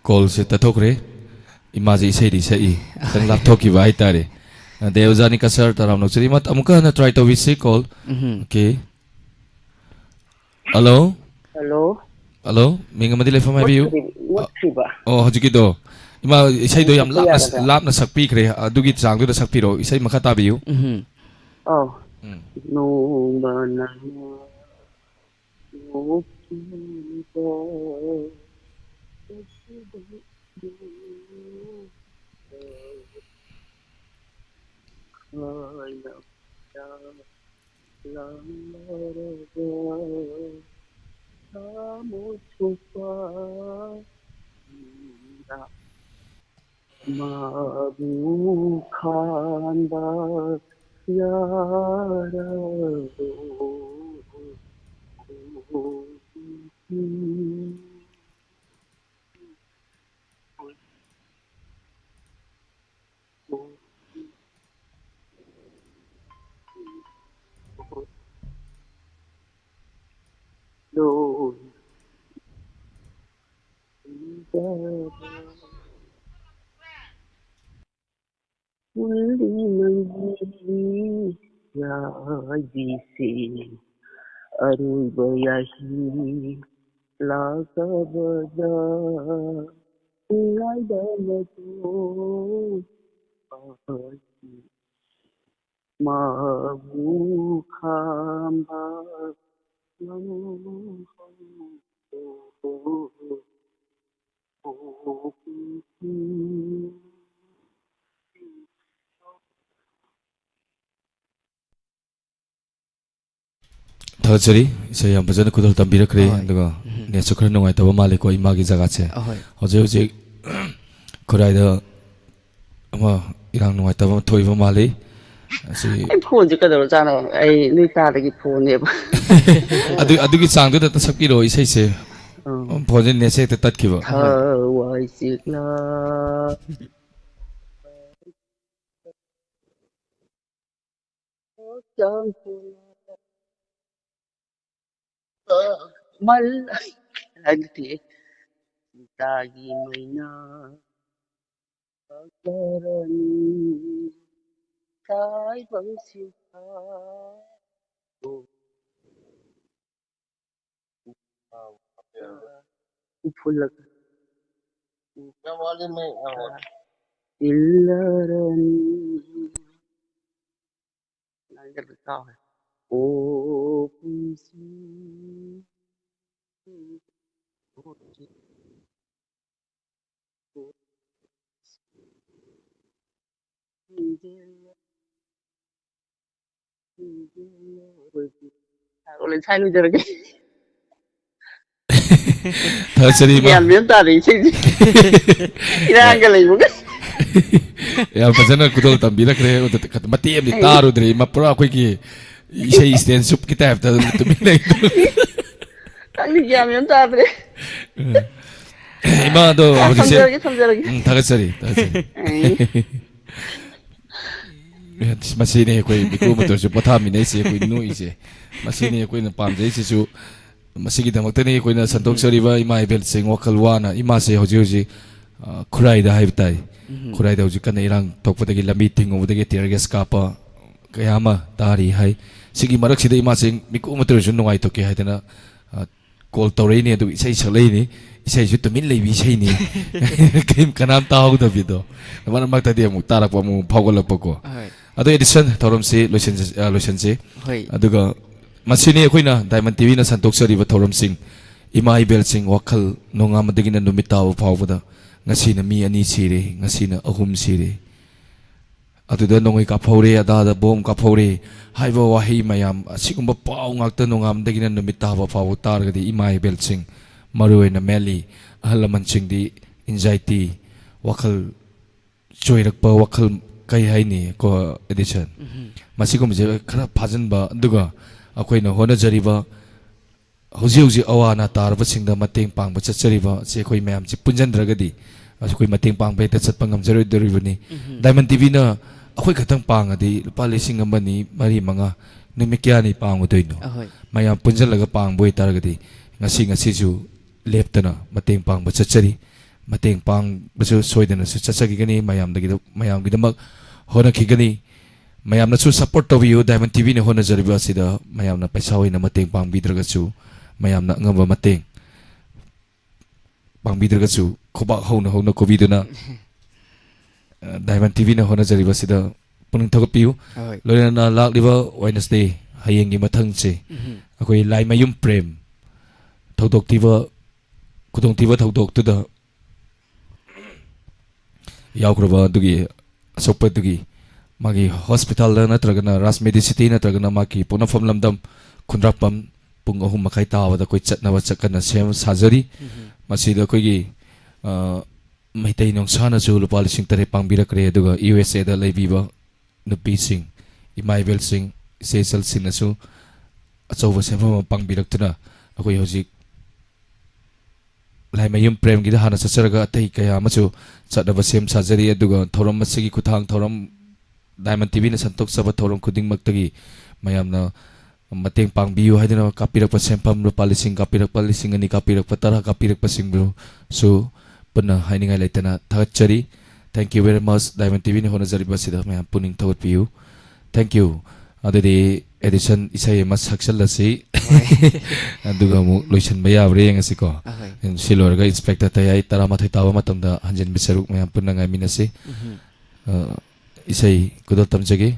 Call ꯁꯦ ꯇꯠꯊꯣꯛꯈ꯭ꯔꯦ꯫ ꯏꯃꯥꯁꯦ ꯏꯁꯩꯗꯤ ꯁꯛꯏ, ꯈꯤꯇꯪ ꯂꯥꯞꯊꯣꯛꯈꯤꯕ ꯍꯥꯏꯇꯥꯔꯦ꯫ ꯑ, ꯗꯦꯕꯖꯥꯅꯤ ꯀꯁꯔ, ꯇꯔꯥꯝꯅ ꯑꯣꯛꯆꯔꯤ꯫ ꯏꯃꯥ, ꯑꯃꯨꯛꯀ ꯍꯟꯅ try ꯇꯧꯕꯤꯁꯤ call꯫ ꯎꯝ꯫ Okay꯫ Hello? Hello? Hello? ꯃꯤꯡ ꯑꯃꯗꯤ ꯂꯩꯐꯝ ꯍꯥꯏꯕꯤꯌꯨ꯫ ꯃꯨꯠꯈ꯭ꯔꯤ-, ꯃꯨꯠꯈ꯭ꯔꯤꯕ? ꯑꯣ, ꯍꯧꯖꯤꯛꯀꯤꯗꯣ꯫ ꯏꯃꯥ, ꯏꯁꯩꯗꯣ ꯑꯃꯨꯛ ꯌꯥꯝ ꯁꯛꯄ ꯂꯥꯞꯅ, ꯌꯥꯒꯗ꯭ꯔꯥ? ꯂꯥꯞꯅ ꯁꯛꯄꯤꯈ꯭ꯔꯦ꯫ ꯑꯗꯨꯒꯤ ꯆꯥꯡꯗꯨꯗ ꯁꯛꯄꯤꯔꯣ꯫ ꯏꯁꯩ ꯃꯈꯥ ꯇꯥꯕꯤꯌꯨ꯫ ꯎꯝ꯫ ꯑꯧ꯫ ꯎꯝ꯫ ꯅꯣꯡꯃ ꯅꯪ ꯅꯣꯛꯈꯤꯕ ꯃꯥꯕꯨ ꯈꯥꯝꯕ ꯌꯥꯔꯕꯣ? ꯂꯣꯏ꯫ ꯎꯔꯤ ꯃꯟꯖꯤꯜꯒꯤ ꯌꯥꯏꯕꯤꯁꯤ ꯑꯔꯣꯏꯕ ꯌꯥꯍꯤꯡ ꯂꯥꯛꯂꯕꯗ ꯉꯥꯏꯗꯅꯗꯣ ꯃꯥꯕꯨ ꯈꯥꯝꯕ ꯉꯝꯍꯧꯗꯣ꯫ ꯊꯥꯒꯠꯆꯔꯤ꯫ ꯏꯁꯩ ꯌꯥꯝ ꯐꯖꯅ ꯈꯨꯗꯣꯜ ꯇꯝꯕꯤꯔꯛꯈ꯭ꯔꯦ꯫ ꯑꯍꯣꯏ꯫ ꯑꯗꯨꯒ ꯎꯝ꯫ ꯅꯦꯠꯁꯨ ꯈꯔ ꯅꯨꯡꯉꯥꯏꯇꯕ ꯃꯥꯜꯂꯦꯀꯣ ꯏꯃꯥꯒꯤ ꯖꯒꯥꯁꯦ꯫ ꯑꯍꯣꯏ꯫ ꯍꯧꯖꯤꯛ ꯍꯧꯖꯤꯛ ꯈꯨꯔꯥꯏꯗ ꯑꯃ ꯏꯔꯥꯡ ꯅꯨꯡꯉꯥꯏꯇꯕ ꯑꯃ ꯊꯣꯛꯏꯕ ꯃꯥꯜꯂꯤ꯫ ꯑꯁꯤ ꯑꯩ ꯐꯣꯟꯁꯦ ꯀꯩꯗꯧꯔꯖꯥꯠꯅꯣ? ꯑꯩ ꯅꯣꯏ ꯀꯥꯗꯒꯤ ꯐꯣꯟꯅꯦꯕ꯫ ꯑꯗꯨ, ꯑꯗꯨꯒꯤ ꯆꯥꯡꯗꯨꯗ ꯑꯝꯇ ꯁꯛꯄꯤꯔꯛꯑꯣ ꯏꯁꯩꯁꯦ꯫ ꯑꯥ꯫ ꯐꯣꯟꯁꯦ ꯅꯦꯠꯁꯦ ꯍꯦꯛꯇ ꯇꯠꯈꯤꯕ꯫ ꯊꯋꯥꯏ ꯆꯦꯛꯂꯥ ꯃꯜ-, ꯍꯥꯏꯗꯤ ꯁꯤꯇꯥꯒꯤ ꯃꯩꯅꯥ ꯂꯥꯛꯂꯔꯅꯤ ꯇꯥꯏꯕꯪ ꯁꯤꯟꯊꯥ꯫ ꯎꯐꯨꯜꯂꯒ ꯏꯜꯂꯔꯅꯤ꯫ ꯉꯥꯡꯗꯕ ꯀꯥꯎꯔꯦ꯫ ꯑꯣ ꯄꯨꯟꯁꯤ꯫ ꯂꯣꯏ ꯁꯥꯏ ꯂꯣꯏꯖꯔꯒꯦ꯫ ꯊꯥꯒꯠꯆꯔꯤ ꯏꯃꯥ꯫ ꯒ꯭ꯌꯥꯟ ꯃꯦꯟ ꯇꯥꯗꯦ ꯏꯁꯩꯁꯦ꯫ ꯏꯔꯥꯡꯒ ꯂꯩꯕꯒ꯫ ꯌꯥꯝ ꯐꯖꯅ ꯈꯨꯗꯣꯜ ꯇꯝꯕꯤꯔꯛꯈ꯭ꯔꯦ꯫ ꯃꯇꯦꯛ ꯑꯃꯗꯤ ꯇꯥꯔꯨꯗ꯭ꯔꯦ ꯏꯃꯥ, ꯄꯨꯔꯥ ꯑꯩꯈꯣꯏꯒꯤ ꯏꯁꯩ stand up ꯀꯤ type ꯇ ꯑꯗꯨꯝ ꯇꯨꯃꯤꯟ ꯂꯩ꯫ ꯈꯪꯗꯦ, ꯒ꯭ꯌꯥꯟ ꯃꯦꯟ ꯇꯥꯗ꯭ꯔꯦ꯫ ꯏꯃꯥꯗꯣ ꯍꯧꯖꯤꯛꯁꯦ ꯊꯝꯖꯔꯒꯦ, ꯊꯝꯖꯔꯒꯦ꯫ ꯎꯝ, ꯊꯥꯒꯠꯆꯔꯤ, ꯊꯥꯒꯠꯆꯔꯤ꯫ ꯑꯩ ꯃꯁꯤꯅꯤ ꯑꯩꯈꯣꯏ ꯃꯤꯀꯨꯞ ꯑꯃꯠꯇ ꯑꯣꯏꯔꯁꯨ ꯄꯣꯊꯥꯃꯤꯟꯅꯩꯁꯦ, ꯑꯩꯈꯣꯏ ꯅꯣꯛꯏꯁꯦ꯫ ꯃꯁꯤꯅꯤ ꯑꯩꯈꯣꯏꯅ ꯄꯥꯝꯖꯩꯁꯤꯁꯨ꯫ ꯃꯁꯤꯒꯤꯗꯃꯛꯇꯅꯤ ꯑꯩꯈꯣꯏꯅ ꯁꯟꯗꯣꯛꯆꯔꯤꯕ ꯏꯃꯥ ꯏꯕꯦꯜꯁꯤꯡ ꯋꯥꯈꯜ ꯋꯥꯅ꯫ ꯏꯃꯥꯁꯦ ꯍꯧꯖꯤꯛ ꯍꯧꯖꯤꯛ, ꯑ, ꯈꯨꯔꯥꯏꯗ ꯍꯥꯏꯕ ꯇꯥꯏ꯫ ꯎꯝ꯫ ꯈꯨꯔꯥꯏꯗ ꯍꯧꯖꯤꯛ ꯀꯟꯅ ꯏꯔꯥꯡ ꯊꯣꯛꯄꯗꯒꯤ ꯂꯝꯕꯤ ꯊꯤꯡꯉꯨꯕꯗꯒꯤ tear gas ꯀꯥꯞꯄ ꯀꯌꯥ ꯑꯃ ꯇꯥꯔꯤ ꯍꯥꯏ꯫ ꯁꯤꯒꯤ ꯃꯔꯛꯁꯤꯗ ꯏꯃꯥꯁꯦ ꯃꯤꯀꯨꯞ ꯑꯃꯠꯇ ꯑꯣꯏꯔꯁꯨ ꯅꯨꯡꯉꯥꯏꯊꯣꯛꯀꯦ ꯍꯥꯏꯗꯅ, ꯑ, call ꯇꯧꯔꯛꯏꯅꯤ, ꯑꯗꯨꯒ ꯏꯁꯩ ꯁꯛꯂꯛꯏꯅꯤ꯫ ꯏꯁꯩꯁꯨ ꯇꯨꯃꯤꯟ ꯂꯩꯕꯤ ꯏꯁꯩꯅꯤ꯫ ꯀꯔꯤꯝ ꯀꯅꯥꯝ ꯇꯥꯍꯧꯗꯕꯤꯗꯣ꯫ ꯃꯔꯛ ꯃꯔꯛꯇꯗꯤ ꯑꯃꯨꯛ ꯇꯥꯔꯛꯄ, ꯑꯃꯨꯛ ꯐꯥꯎꯒꯠꯂꯛꯄꯀꯣ꯫ ꯍꯣꯏ꯫ ꯑꯗꯣ ꯑꯦꯗꯤꯁꯟ ꯊꯧꯔꯝꯁꯤ ꯂꯣꯏꯁꯤꯟꯖ-, ꯑ, ꯂꯣꯏꯁꯤꯟꯁꯤ꯫ ꯍꯣꯏ꯫ ꯑꯗꯨꯒ ꯃꯁꯤꯅꯤ ꯑꯩꯈꯣꯏꯅ Diamond TV ꯅ ꯁꯟꯗꯣꯛꯆꯔꯤꯕ ꯊꯧꯔꯝꯁꯤꯡ꯫ ꯏꯃꯥ ꯏꯕꯦꯜꯁꯤꯡ ꯋꯥꯈꯜ ꯅꯣꯡꯉꯥꯟꯕꯗꯒꯤꯅ ꯅꯨꯃꯤꯠ ꯇꯥꯕ ꯐꯥꯎꯕꯗ ꯉꯁꯤꯅ ꯃꯤ ꯑꯅꯤ ꯁꯤꯔꯦ, ꯉꯁꯤꯅ ꯑꯍꯨꯝ ꯁꯤꯔꯦ, ꯑꯗꯨꯗ ꯅꯣꯡꯃꯩ ꯀꯥꯞꯍꯧꯔꯦ, ꯑꯗꯥꯗ bomb ꯀꯥꯞꯍꯧꯔꯦ ꯍꯥꯏꯕ ꯋꯥꯍꯩ ꯃꯌꯥꯝ ꯑꯁꯤꯒꯨꯝꯕ ꯄꯥꯎ ꯉꯥꯛꯇ ꯅꯣꯡꯉꯥꯟꯕꯗꯒꯤꯅ ꯅꯨꯃꯤꯠ ꯇꯥꯕ ꯐꯥꯎꯕ ꯇꯥꯔꯒꯗꯤ ꯏꯃꯥ ꯏꯕꯦꯜꯁꯤꯡ, ꯃꯔꯨꯑꯣꯏꯅ mainly ꯑꯍꯜ ꯂꯃꯟꯁꯤꯡꯗꯤ anxiety, ꯋꯥꯈꯜ ꯆꯣꯏꯔꯛꯄ, ꯋꯥꯈꯜ ꯀꯩ ꯍꯥꯏꯅꯤ ꯀꯣ ꯑꯦꯗꯤꯁꯟ? ꯎꯝ꯫ ꯃꯁꯤꯒꯨꯝꯕꯁꯦ ꯈꯔ ꯐꯥꯖꯤꯟꯕ, ꯑꯗꯨꯒ ꯑꯩꯈꯣꯏꯅ ꯍꯣꯠꯅꯖꯔꯤꯕ ꯍꯧꯖꯤꯛ ꯍꯧꯖꯤꯛ ꯑꯋꯥ ꯑꯅꯥ ꯇꯥꯔꯕꯁꯤꯡꯗ ꯃꯇꯦꯡ ꯄꯥꯡꯕ ꯆꯠꯆꯔꯤꯕ ꯑꯁꯤ ꯑꯩꯈꯣꯏ ꯃꯌꯥꯝꯁꯤ ꯄꯨꯟꯁꯤꯟꯗ꯭ꯔꯒꯗꯤ ꯑꯩꯈꯣꯏ ꯃꯇꯦꯡ ꯄꯥꯡꯕ ꯍꯦꯛꯇ ꯆꯠꯄ ꯉꯝꯖꯔꯣꯏꯗꯧꯔꯤꯕꯅꯤ꯫ ꯎꯝ꯫ Diamond TV ꯅ ꯑꯩꯈꯣꯏ ꯈꯛꯇꯪ ꯄꯥꯡꯉꯗꯤ ꯂꯨꯄꯥ ꯂꯤꯁꯤꯡ ꯑꯃ, ꯑꯅꯤ, ꯃꯔꯤ, ꯃꯉꯥ ꯅꯨꯃꯤꯠ ꯀꯌꯥꯅꯤ ꯄꯥꯡꯉꯨꯗꯣꯏꯅꯣ? ꯑꯍꯣꯏ꯫ ꯃꯌꯥꯝ ꯄꯨꯟꯁꯤꯜꯂꯒ ꯄꯥꯡꯕ ꯑꯣꯏꯇꯥꯔꯒꯗꯤ ꯉꯁꯤ, ꯉꯁꯤꯁꯨ ꯂꯦꯞꯇꯅ ꯃꯇꯦꯡ ꯄꯥꯡꯕ ꯆꯠꯆꯔꯤ꯫ ꯃꯇꯦꯡ ꯄꯥꯡꯕꯁꯨ ꯁꯣꯏꯗꯅꯁꯨ ꯆꯠꯆꯈꯤꯒꯅꯤ꯫ ꯃꯌꯥꯝꯗꯒꯤꯗ-, ꯃꯌꯥꯝꯒꯤꯗꯃꯛ ꯍꯣꯠꯅꯈꯤꯒꯅꯤ꯫ ꯃꯌꯥꯝꯅꯁꯨ support ꯇꯧꯕꯤꯌꯨ꯫ Diamond TV ꯅ ꯍꯣꯠꯅꯖꯔꯤꯕ ꯑꯁꯤꯗ ꯃꯌꯥꯝꯅ ꯄꯩꯁꯥ ꯑꯣꯏꯅ ꯃꯇꯦꯡ ꯄꯥꯡꯕꯤꯗ꯭ꯔꯒꯁꯨ, ꯃꯌꯥꯝꯅ ꯑꯉꯝꯕ ꯃꯇꯦꯡ ꯄꯥꯡꯕꯤꯗ꯭ꯔꯒꯁꯨ, ꯈꯨꯕꯥꯛ ꯍꯧꯅ ꯍꯧꯅ ꯈꯨꯕꯤꯗꯨꯅ, ꯑ, Diamond TV ꯅ ꯍꯣꯠꯅꯖꯔꯤꯕ ꯑꯁꯤꯗ ꯄꯨꯛꯅꯤꯡ ꯊꯧꯒꯠꯄꯤꯌꯨ꯫ ꯍꯣꯏ꯫ ꯂꯣꯏꯅꯅ ꯂꯥꯛꯂꯤꯕ Wednesday, ꯍꯌꯦꯡꯒꯤ ꯃꯊꯪꯁꯦ, ꯎꯝ꯫ ꯑꯩꯈꯣꯏ ꯂꯥꯏꯃꯌꯨꯝ ꯄ꯭ꯔꯦꯝ ꯊꯧꯗꯣꯛ ꯊꯤꯕ, ꯈꯨꯗꯣꯡꯊꯤꯕ ꯊꯧꯗꯣꯛꯇꯨꯗ ꯌꯥꯎꯈ꯭ꯔꯕ ꯑꯗꯨꯒꯤ ꯁꯣꯛꯄꯗꯨꯒꯤ ꯃꯥꯒꯤ ꯍꯣꯁꯄꯤꯇꯥꯜꯗ ꯅꯠꯇ꯭ꯔꯒꯅ ꯔꯥꯖ ꯃꯦꯗꯤꯁꯤꯇꯤ ꯅꯠꯇ꯭ꯔꯒꯅ ꯃꯥꯒꯤ ꯄꯣꯛꯅꯐꯝ ꯂꯝꯗꯝ ꯈꯨꯟꯗ꯭ꯔꯥꯛꯄꯝ ꯄꯨꯡ ꯑꯍꯨꯝ ꯃꯈꯥꯏ ꯇꯥꯕꯗ ꯑꯩꯈꯣꯏ ꯆꯠꯅꯕ ꯆꯠꯀꯟꯅ ꯁꯦꯝ ꯁꯥꯖꯔꯤ꯫ ꯎꯝ꯫ ꯃꯁꯤꯗ ꯑꯩꯈꯣꯏꯒꯤ, ꯑ, ꯃꯩꯇꯩ ꯅꯨꯡꯁꯥꯅꯁꯨ ꯂꯨꯄꯥ ꯂꯤꯁꯤꯡ ꯇꯔꯦꯠ ꯄꯥꯡꯕꯤꯔꯛꯈ꯭ꯔꯦ, ꯑꯗꯨꯒ ꯌꯨ ꯑꯦꯁ ꯑꯦꯗ ꯂꯩꯕꯤꯕ ꯅꯨꯄꯤꯁꯤꯡ, ꯏꯃꯥ ꯏꯕꯦꯜꯁꯤꯡ, ꯏꯆꯦ ꯏꯆꯜꯁꯤꯡꯅꯁꯨ ꯑꯆꯧꯕ ꯁꯦꯟꯐꯝ ꯑꯃ ꯄꯥꯡꯕꯤꯔꯛꯇꯨꯅ ꯑꯩꯈꯣꯏ ꯍꯧꯖꯤꯛ ꯂꯥꯏꯃꯌꯨꯝ ꯄ꯭ꯔꯦꯝꯒꯤꯗ ꯍꯥꯟꯅ ꯆꯠꯆꯔꯒ ꯑꯇꯩ ꯀꯌꯥ ꯑꯃꯁꯨ ꯆꯠꯅꯕ ꯁꯦꯝ ꯁꯥꯖꯔꯤ꯫ ꯑꯗꯨꯒ ꯊꯧꯔꯝ ꯑꯁꯤꯒꯤ ꯈꯨꯠꯊꯥꯡ ꯊꯧꯔꯝ ꯗꯥꯏꯃꯟ ꯇꯤꯚꯤꯅ ꯁꯟꯗꯣꯛꯆꯕ ꯊꯧꯔꯝ ꯈꯨꯗꯤꯡꯃꯛꯇꯒꯤ ꯃꯌꯥꯝꯅ ꯃꯇꯦꯡ ꯄꯥꯡꯕꯤꯌꯨ ꯍꯥꯏꯗꯨꯅ ꯀꯥꯞꯄꯤꯔꯛꯄ ꯁꯦꯟꯐꯝ ꯂꯨꯄꯥ ꯂꯤꯁꯤꯡ ꯀꯥꯞꯄꯤꯔꯛꯄ, ꯂꯤꯁꯤꯡ ꯑꯅꯤ ꯀꯥꯞꯄꯤꯔꯛꯄ, ꯇꯔꯥ ꯀꯥꯞꯄꯤꯔꯛꯄꯁꯤꯡꯕꯨꯁꯨ ꯄꯨꯟꯅ ꯍꯥꯏꯅꯤꯡꯉꯥꯏ ꯂꯩꯇꯅ ꯊꯥꯒꯠꯆꯔꯤ꯫ Thank you very much꯫ Diamond ꯇꯤꯚꯤꯅ ꯍꯣꯠꯅꯖꯔꯤꯕ ꯑꯁꯤꯗ ꯃꯌꯥꯝ ꯄꯨꯛꯅꯤꯡ ꯊꯧꯒꯠꯄꯤꯌꯨ꯫ Thank you꯫ ꯑꯗꯨꯗꯤ ꯑꯦꯗꯤꯁꯟ ꯏꯁꯩ ꯑꯃ ꯁꯛꯆꯜꯂꯁꯤ꯫ ꯍꯣꯏ꯫ ꯑꯗꯨꯒ ꯑꯃꯨꯛ ꯂꯣꯏꯁꯤꯟꯕ ꯌꯥꯕ꯭ꯔꯥ ꯌꯦꯡꯉꯁꯤꯀꯣ꯫ ꯑꯍꯣꯏ꯫ ꯁꯤ ꯂꯣꯏꯔꯒ ꯏꯟꯁꯄꯦꯛꯇꯔ ꯇꯌꯥꯏ ꯇꯔꯥꯃꯥꯊꯣꯏ ꯇꯥꯕ ꯃꯇꯝꯗ ꯍꯟꯖꯤꯟꯕꯤ ꯁꯔꯨꯛ ꯃꯌꯥꯝ ꯄꯨꯟꯅ ꯉꯥꯏꯃꯤꯟꯅꯁꯤ꯫ ꯎꯝꯍꯨꯝ꯫ ꯑ, ꯏꯁꯩ ꯈꯨꯗꯣꯜ ꯇꯝꯖꯒꯦ꯫